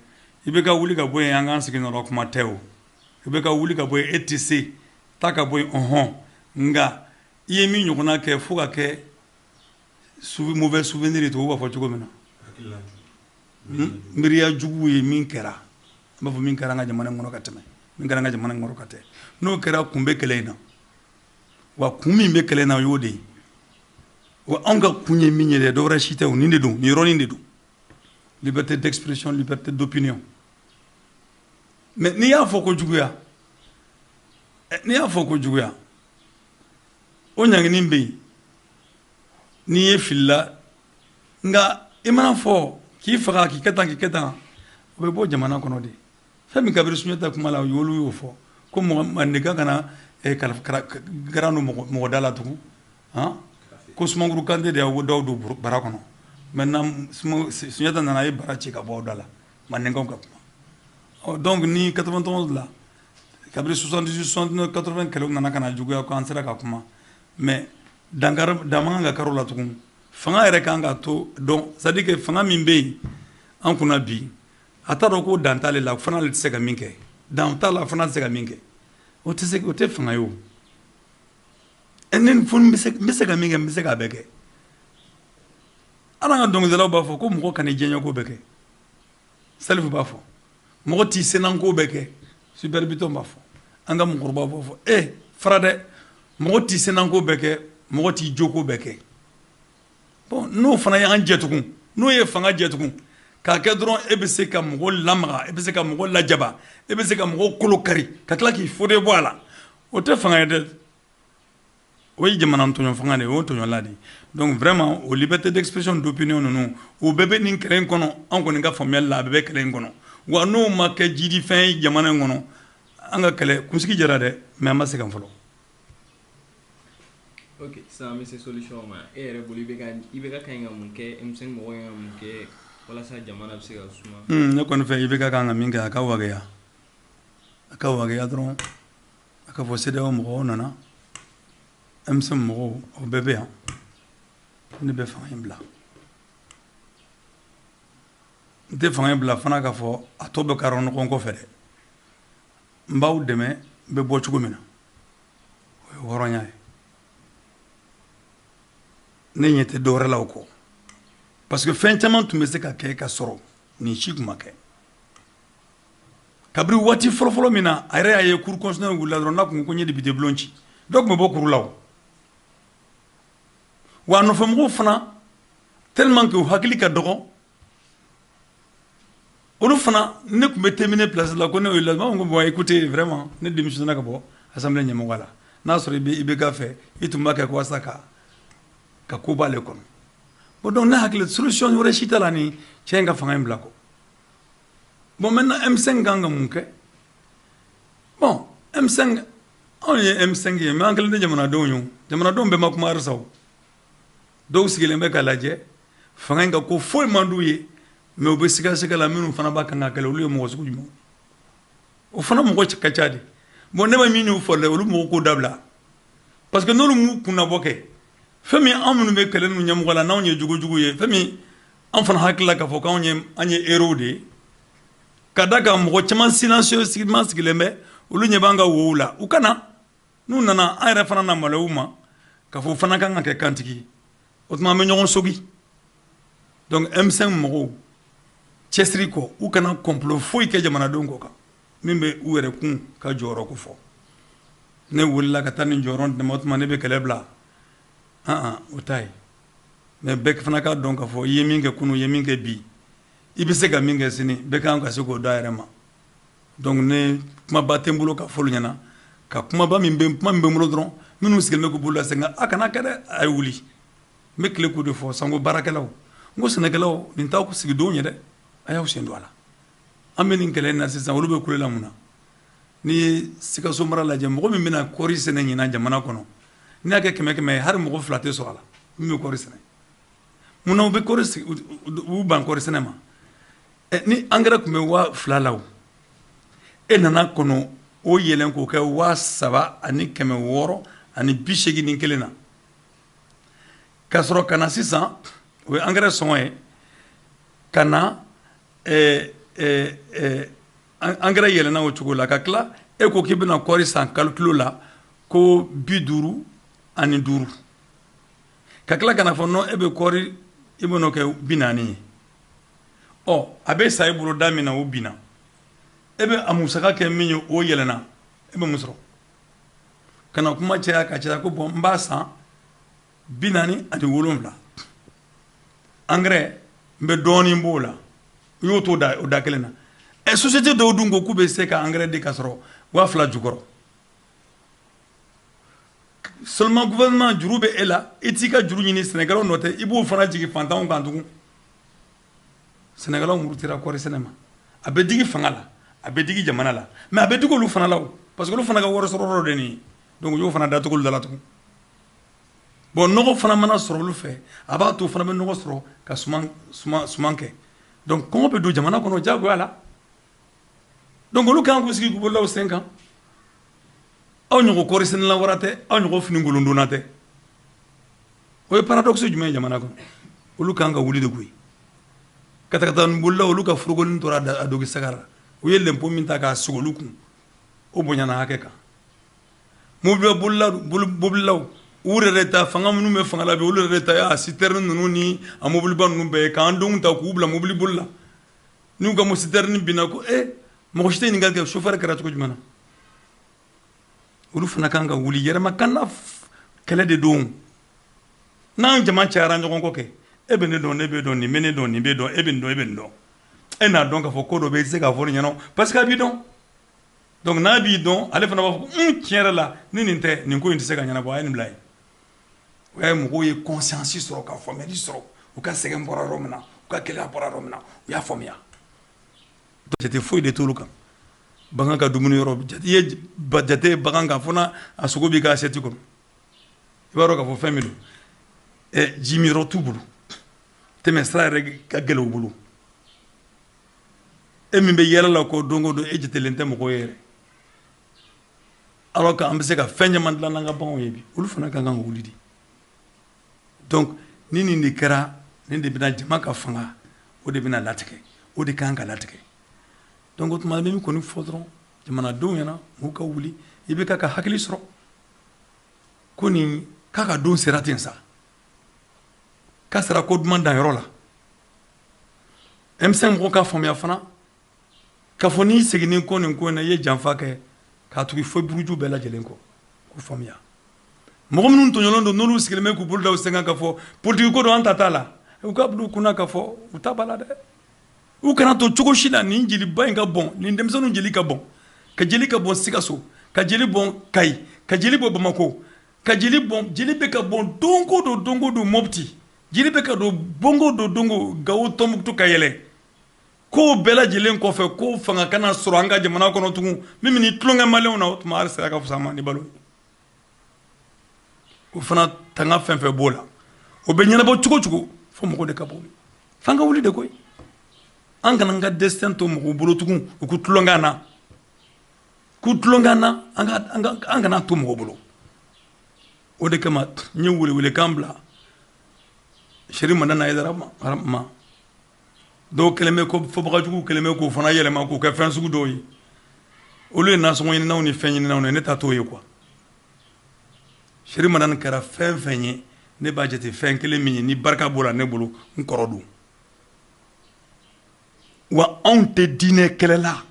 I bɛ ka wuli ka bɔ yen, an k'an sigi nɔrɔ kuma tɛ o. I bɛ ka wuli ka bɔ yen, e tɛ se taa ka bɔ yen, ɔhɔn, nka i ye min ɲɔgɔnna kɛ fo ka kɛ mauvais souvenir ye, tubabu b'a fɔ cogo min na, miiriya jugu ye min kɛra, an b'a fɔ min kɛra an ka jamana in kɔnɔ ka tɛmɛ, min kɛra an ka jamana in kɔnɔ ka tɛmɛ, n'o kɛra, kun bɛ kɛlɛ in na. Wa kun min bɛ kɛlɛ in na, o y'o de ye. Wa anw ka kun ye min ye dɛ, dɔwɛrɛ si tɛ o, nin de don, nin yɔrɔnin de don: liberté d'expression, liberté d'opinion. Mais n'i y'a fɔ ko juguya, n'i y'a fɔ ko juguya, o ɲangini bɛ yen n'i ye filila. Nka i mana fɔ k'i faga, k'i kɛ tan, k'i kɛ tan, o bɛ bɔ jamana kɔnɔ de. Fɛn min kabiri Sunjata kuma la, olu y'o fɔ ko mɔgɔ mandenka kana garan don mɔgɔ da la tugun, han, ko Sumanguru Kante de y'aw daw don bara kɔnɔ. Maintenant, Sunjata nana, a ye bara ci ka bɔ aw da la, mandenkaw ka kuma. Donc ni 91 la, kabiri 78, 79, 80, kɛlɛw nana ka na juguya ko an sera ka kuma, mais dankari dan man kan ka kari o la tugun. Fanga yɛrɛ kan ka to dɔn, c'est à dire que fanga min bɛ yen an kunna bi, a t'a dɔn ko dan t'ale la fana, ale tɛ se ka min kɛ, dan t'a la fana tɛ se ka min kɛ, o tɛ se, o tɛ fanga ye. O ne fo n bɛ se ka min kɛ, n bɛ se k'a bɛɛ kɛ. Hali an ka dɔnkilidalaw b'a fɔ ko mɔgɔ kana i diɲɛko bɛɛ kɛ. Salifu b'a fɔ mɔgɔ t'i senanko bɛɛ kɛ. Super Biton b'a fɔ, an ka mɔgɔkɔrɔbaw b'a fɔ, e fara dɛ, mɔgɔ t'i senanko bɛɛ kɛ, mɔgɔ t'i joko bɛɛ kɛ. Bon, n'o fana y'an jɛ tugun, n'o ye fanga jɛ tugun k'a kɛ dɔrɔn, e bɛ se ka mɔgɔ lamaga, e bɛ se ka mɔgɔ lajaba, e bɛ se ka mɔgɔ kolo kari ka tila k'i fode bɔ a la, o tɛ fanga ye dɛ, o ye jamana tɔɲɔ fanga de ye, o ye tɔɲɔla de ye. Donc vraiment, o liberté d'expression, d'opinion ninnu, o bɛɛ bɛ nin kɛlɛ in kɔnɔ. An kɔni ka faamuyali la, a bɛɛ bɛ kɛlɛ in kɔnɔ. Wa n'o ma kɛ jidifɛn ye jamana in kɔnɔ, an ka kɛlɛ kunsigi jɛra dɛ, mais an ma segin fɔlɔ. Ok, sisan an bɛ se solution ma. E yɛrɛ bolo, i bɛ ka kan ka mun kɛ, M5 mɔgɔw kan ka mun kɛ walasa jamana bɛ se ka suma? Ne kɔni fɛ, i bɛ ka kan ka min kɛ, a ka wagaya, a ka wagaya dɔrɔn, a ka fɔ CEDEAO mɔgɔw nana, M5 mɔgɔw, o bɛɛ bɛ yan, ne bɛ fanga in bila. N tɛ fanga in bila fana k'a fɔ a tɔ bɛ kari ɲɔgɔn kɔfɛ dɛ. N b'aw dɛmɛ, n bɛ bɔ cogo min na, o ye hɔrɔnya ye. Ne ɲɛ tɛ dɔwɛrɛ la o kɔ, parce que fɛn caman tun bɛ se ka kɛ ka sɔrɔ nin si tun ma kɛ. Kabini waati fɔlɔfɔlɔ min na a yɛrɛ y'a ye cour constitutionnelle wulila dɔrɔn, n'a kun ko n ye député bulon ci, dɔ tun bɛ bɔ kuru la. O wa a nɔfɛmɔgɔw fana, tellement que u hakili ka dɔgɔ, olu fana, ne tun bɛ terminer place la ko ne y'o la ko bon, écoutez, vraiment, ne démissionné ka bɔ assemblée ɲɛmɔgɔ la. N'a sɔrɔ i bɛ IBK fɛ, i tun b'a kɛ ko walasa ka ko b'ale kɔnɔ. Bon, donc ne hakili, solution wɛrɛ si t'a la ni cɛ in ka fanga in bila kɔ. Bon, maintenant, M5 kan ka mun kɛ? Bon, M5, anw ye M5 ye, mais an kelen tɛ jamanadenw ye o. Jamanadenw bɛɛ ma kuma halisa. O dɔw sigilen bɛ k'a lajɛ, fanga in ka ko foyi man d'u ye, mais u bɛ sigasiga la. Minnu fana b'a kan ka kɛlɛ, olu ye mɔgɔ sugu jumɛn? O fana mɔgɔ ka ca de. Bon, ne bɛ min y'u fɔ dɛ, olu mɔgɔ k'o dabila, parce que n'olu m'u kunnabɔ kɛ fɛn min, an minnu bɛ kɛlɛ ninnu ɲɛmɔgɔ la, n'anw ye jogojugu ye, fɛn min an fana hakili la k'a fɔ k'anw ye, an ye héros de ye, ka da kan mɔgɔ caman silencieux sigilen bɛ, olu ɲɛ b'an ka wow la. U kana n'u nana, an yɛrɛ fana na maloya u ma k'a fɔ u fana kan ka kɛ kantigi ye. O tuma an bɛ ɲɔgɔn sogi. Donc M5 mɔgɔw, cɛsiri kɔ, u kana complot foyi kɛ jamanadenw kɔ kan min bɛ u yɛrɛ kun ka jɔyɔrɔ ko fɔ. Ne wulila ka taa nin jɔyɔrɔ dɛmɛ, o tuma ne bɛ kɛlɛ bila an, o t'a ye. Mais bɛɛ fana k'a dɔn k'a fɔ i ye min kɛ kunun, i ye min kɛ bi, i bɛ se ka min kɛ sini, bɛɛ kan ka se k'o dɔn a yɛrɛ ma. Donc ne kumaba tɛ n bolo ka fɔ olu ɲɛna, ka kumaba min bɛ, kuma min bɛ n bolo dɔrɔn, minnu sigilen bɛ k'u bolo lase, nka a kana kɛ dɛ, a ye wuli. N bɛ tile k'o de fɔ sanko baarakɛlaw, n ko sɛnɛkɛlaw, nin t'aw sigidenw ye dɛ, a y'aw sen don a la. An bɛ nin kɛlɛ in na sisan, olu bɛ kule la mun na? N'i ye Sikaso mara lajɛ, mɔgɔ min bɛna kɔɔri sɛnɛ ɲinan jamana kɔnɔ, n'i y'a kɛ 100 100 ye, hali mɔgɔ 2 tɛ sɔrɔ a la min bɛ kɔɔri sɛnɛ. Munna u bɛ kɔɔri, u ban kɔɔri sɛnɛ ma? Ni angɛrɛ tun bɛ 2000 la, o e nana kɔnɔ o yɛlɛn k'o kɛ 3681 na, ka sɔrɔ ka na sisan, o ye angɛrɛ sɔngɔ ye, ka na Engrais yɛlɛnna o cogo la, ka tila e ko k'i bɛna kɔɔri san kalo kilo la ko 55, ka tila ka na fɔ non, e bɛ kɔɔri, i bɛn'o kɛ 40 ye. Ɔ, a bɛ sa i bolo da min na, o binna. E bɛ a musaka kɛ min ye, o yɛlɛnna. E bɛ mun sɔrɔ? Ka na kuma caya ka caya ko bon, n b'a san 47, engrais n bɛ dɔɔnin b'o la. U y'o to da o da kelen na. Ɛ, société dɔw dun ko k'u bɛ se ka engrais di ka sɔrɔ 2000 jukɔrɔ seulement. Gouvernement, juru bɛ e la, i t'i ka juru ɲini sɛnɛkɛlaw nɔ tɛ, i b'o fana jigin fantanw kan tugun. Sɛnɛkɛlaw murutira kɔɔri sɛnɛ ma. A bɛ digi fanga la, a bɛ digi jamana la, mais a bɛ digi olu fana la o, parce que olu fana ka wari sɔrɔ yɔrɔ de nin ye. Donc u y'o fana datugu olu da la tugun. Bon, nɔgɔ fana mana sɔrɔ olu fɛ, a b'a to fana bɛ nɔgɔ sɔrɔ ka suman kɛ. Donc kɔngɔ bɛ don jamana kɔnɔ diyagoya la. Donc olu kan k'u sigi k'u bolo da u sen kan. Aw ɲɔgɔn kɔɔri sɛnɛla wɛrɛ tɛ, aw ɲɔgɔn fini kolondonna tɛ. O ye paradoxe jumɛn ye jamana kɔnɔ? Olu kan ka wuli de koyi. Katakatanin bolila, olu ka furukonin tora a dogi saga la. U ye lɛnpo min ta k'a sigi olu kun, o bonyana hakɛ kan. Mobili bolila, mobililaw, u yɛrɛ de ta, fanga minnu bɛ fanga la bi, olu yɛrɛ de ta a citerne ninnu ni a mobiliba ninnu bɛɛ ye, k'an denw ta k'u bila mobili boli la. N'u ka citerne binna ko e mɔgɔ si tɛ ɲininkali kɛ chauffeur kɛra cogo jumɛn na. Olu fana kan ka wuli. Yɛrɛmakanda kɛlɛ de don. N'an jama cayara ɲɔgɔn kɔ kɛ, e bɛ ne dɔn, ne bɛ dɔn, nin bɛ ne dɔn, nin bɛ dɔn, e bɛ nin dɔn, e bɛ nin dɔn, e n'a dɔn k'a fɔ ko dɔ bɛ yen, i tɛ se k'a fɔ nin ɲɛna parce que a b'i dɔn. Donc n'a b'i dɔn, ale fana b'a fɔ ko un, tiɲɛ yɛrɛ la, ni nin tɛ, nin ko in tɛ se ka ɲɛnabɔ, a ye nin bila yen. O y'a ye mɔgɔw ye conscience sɔrɔ, ka faamuyali sɔrɔ. U ka sɛgɛn bɔra yɔrɔ min na, u ka gɛlɛya bɔra yɔrɔ min na, u y'a faamuya. Jate foyi de t'olu kan. Bagan ka dumuni yɔrɔ, i ye jate bagan kan fo n'a a sogo b'i ka assiette kɔnɔ, i b'a dɔn k'a fɔ fɛn min don. Ɛ, ji min yɔrɔ t'u bolo, tɛmɛ sira yɛrɛ ka gɛlɛn u bolo. E min bɛ yɛlɛ la ko don o don, e jatelen tɛ mɔgɔ ye yɛrɛ, alors que an bɛ se ka fɛn caman dilan n'an ka baganw ye bi. Olu fana ka kan ka wuli de. Donc ni nin de kɛra, nin de bɛna jama ka fanga, o de bɛna latigɛ, o de kan ka latigɛ. Donc o tuma, n bɛ min kɔni fɔ dɔrɔn jamanadenw ɲɛna, u ka wuli. I bɛ ka hakili sɔrɔ ko nin k'a ka don sera ten sa, k'a sera ko duman danyɔrɔ la. M5 mɔgɔw ka faamuya fana k'a fɔ n'i seginnen kɔ nin ko in na, i ye janfa kɛ k'a tugu fo buruju bɛɛ lajɛlen kɔ. K'u faamuya, mɔgɔ minnu tɔɲɔlen don, n'olu sigilen bɛ k'u bolo da u sen kan k'a fɔ politiki ko don, an ta t'a la, u ka bila u kunna k'a fɔ u ta b'a la dɛ. U kana to cogo si la nin jeliba in ka bɔn, nin denmisɛnninw jeli ka bɔn, ka jeli ka bɔn Sikaso, ka jeli bɔn Kayi, ka jeli bɔ Bamako, ka jeli bɔn. Jeli bɛ ka bɔn don o don, don o don Mopti jeli bɛ ka don, bongo don dongo Gawo, Tɔnbukutu ka yɛlɛ. Ko bɛɛ lajɛlen kɔfɛ, ko fanga kana sɔrɔ an ka jamana kɔnɔ tugun min bɛ tulonkɛ maliyɛnw na. O tuma, hali saya ka fisa ma ni balo ye. O fana tanga fɛn fɛn b'o la, o bɛ ɲɛnabɔ cogo cogo, fo mɔgɔ de ka bɔ, f'an ka wuli de koyi. An kana an ka destin to mɔgɔw bolo tugun, u k'u tulonkɛ an na, k'u tulonkɛ an na. An kana to mɔgɔw bolo. O de kama n ye welewelekan bila Seri Madani Hayidara ma. Dɔw kɛlen bɛ ko fɔbagajugu kɛlen bɛ k'o fana yɛlɛma k'o kɛ fɛn sugu dɔw ye. Olu ye nasɔngɔ ɲininaw ni fɛn ɲininaw ye, ne ta t'o ye quoi. Seri Madani kɛra fɛn fɛn ye, ne b'a jate fɛn kelen min ye ni barika b'o la ne bolo, n kɔrɔ don wa. Anw tɛ diinɛ kɛlɛ la,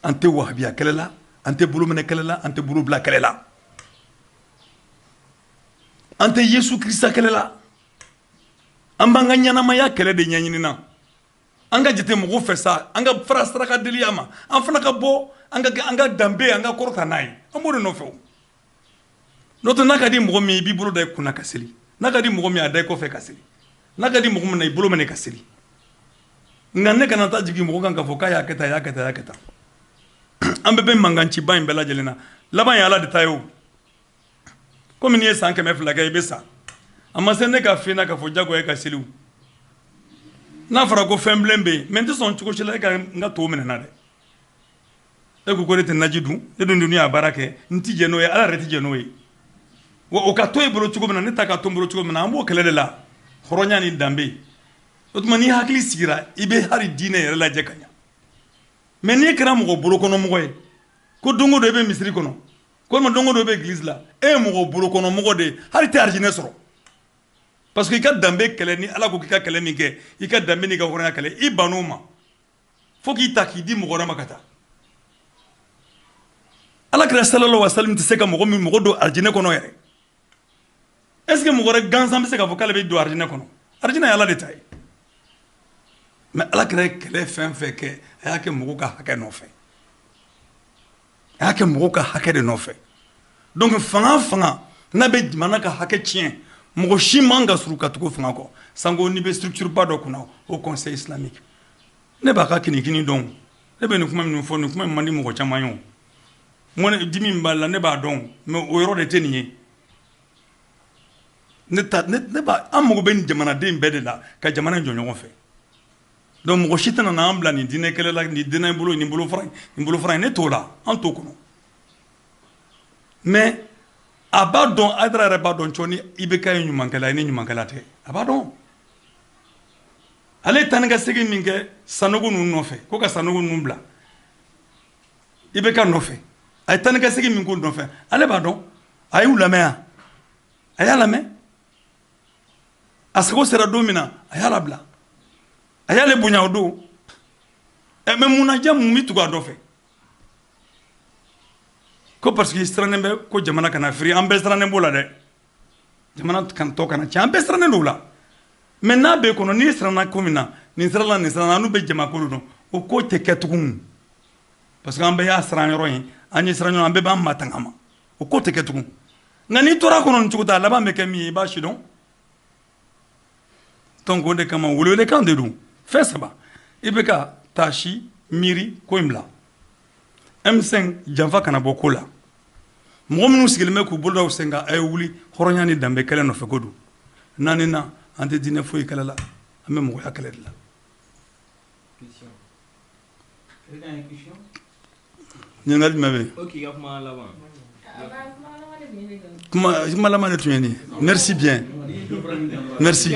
an tɛ wahabiya kɛlɛ la, an tɛ bolominɛ kɛlɛ la, an tɛ bolobila kɛlɛ la, an tɛ Yesu Kirisa kɛlɛ la. An b'an ka ɲɛnamaya kɛlɛ de ɲɛɲini na. An ka jate mɔgɔw fɛ sa, an ka fara saraka deliya ma, an fana ka bɔ an ka danbe, an ka kɔrɔta n'a ye. An b'o de nɔfɛ. O n'o tɛ, n'a ka di mɔgɔ min ye, i b'i bolo da i kunna ka seli. N'a ka di mɔgɔ min ye, a da i kɔfɛ ka seli. N'a ka di mɔgɔ min na, i bolo minɛ ka seli. Nka ne kana taa jigin mɔgɔ kan k'a fɔ k'a y'a kɛ tan, a y'a kɛ tan, a y'a kɛ tan. An bɛɛ bɛ mankanciba in bɛɛ lajɛlen na. Laban ye Ala de ta ye. O komi n'i ye san 200 kɛ, i bɛ sa. A ma se ne ka f'i ɲɛna k'a fɔ jagoya e ka seliw. N'a fɔra ko fɛn bilen bɛ yen mɛ, n tɛ sɔn cogo si la e ka n ka to minɛ na dɛ. E ko ko ne tɛ naji dun, ne dun dun y'a baara kɛ, n ti jɛ n'o ye, Ala yɛrɛ ti jɛ n'o ye. Wa o ka to e bolo cogo min na, ne ta ka to n bolo cogo min na, an b'o kɛlɛ de la. Hɔrɔnya ni danbe. O tuma n'i hakili sigira, i bɛ hali diinɛ yɛrɛ lajɛ ka ɲa. Mais n'i kɛra mɔgɔ bolokɔnɔmɔgɔ ye, ko don o don i bɛ misiri kɔnɔ, walima don o don i bɛ église la, e ye mɔgɔ bolokɔnɔmɔgɔ de ye, hali tɛ arijinɛ sɔrɔ. Parce que i ka danbe kɛlɛ, ni Ala ko k'i ka kɛlɛ min kɛ, i ka danbe n'i ka hɔrɔnya kɛlɛ, i bann'o ma fo k'i ta k'i di mɔgɔ wɛrɛ ma ka taa. Ala kira sallallahu alaihi wasallam tɛ se ka mɔgɔ min mɔgɔ don arijinɛ kɔnɔ yɛrɛ. Est ce que mɔgɔ wɛrɛ gansan bɛ se k'a fɔ k'ale bɛ don arijinɛ kɔnɔ? Arijinɛ ye Ala de ta ye. Mais Ala kira ye kɛlɛ fɛn fɛn kɛ, a y'a kɛ mɔgɔw ka hakɛ nɔfɛ, a y'a kɛ mɔgɔw ka hakɛ de nɔfɛ. Donc fanga n'a bɛ jamana ka hakɛ tiɲɛ, mɔgɔ si man ka surun ka tugu fanga kɔ, sanko n'i bɛ structure ba dɔ kunna, au Conseil islamique. Ne b'a ka kinikini dɔn. Ne bɛ nin kuma minnu fɔ, nin kuma in man di mɔgɔ caman ye. O mɔnɛ dimi min b'a la, ne b'a dɔn, mais o yɔrɔ de tɛ nin ye. Ne ta ne b'a, an mago bɛ nin jamanaden bɛɛ de la ka jamana in jɔ ɲɔgɔn fɛ. Donc mɔgɔ si tɛna n'an bila nin diinɛ kɛlɛ la, nin diinɛ bolo, nin bolofara, nin bolofara in, ne t'o la, an t'o kɔnɔ. Mais a b'a dɔn, Hayidara yɛrɛ b'a dɔn cɔ ni IBK ye ɲumankɛla ye, ni ɲumankɛla tɛ, a b'a dɔn. Ale ye taa ni ka segin min kɛ Sanogo ninnu nɔfɛ, ko ka Sanogo ninnu bila IBK nɔfɛ, a ye taa ni ka segin min k'o nɔfɛ, ale b'a dɔn. A y'u lamɛn yan, a y'a lamɛn, a sago sera don min na, a y'a labila, a y'ale bonya o don. Ɛ, mais munna ja mun bɛ tugu a nɔfɛ? Ko parce que sirannen bɛ ko jamana kana firi. An bɛɛ sirannen b'o la dɛ, jamana kan tɔ kana tiɲɛ, an bɛɛ sirannen don o la. Mais n'a b'e kɔnɔ, n'i siranna ko min na, nin sira la, nin siranna, n'u bɛ jama ko dɔn, o ko tɛ kɛ tugun, parce que an bɛɛ y'a siran yɔrɔ ye, an ye siran ɲɔgɔn, an bɛɛ b'an matanga ma, o ko tɛ kɛ tugun. Nka n'i tora kɔnɔ nin cogo ta, a laban bɛ kɛ min ye, i b'a si dɔn. Donc o de kama welewelekan de don, fɛn saba: i bɛ ka taasi miiri ko in bila M5 janfa kana bɔ ko la. Mɔgɔ minnu sigilen bɛ k'u bolo da u sen kan, a ye wuli hɔrɔnya ni danbe kɛlɛ nɔfɛ ko don. Naani na, an tɛ diinɛ foyi kɛlɛ la, an bɛ mɔgɔya kɛlɛ de la. Question. Quelqu'un a une question? Ɲininkali jumɛn bɛ yen? Ok, i ka kuma laban. Kuma laban de tun ye nin ye. Merci bien, merci.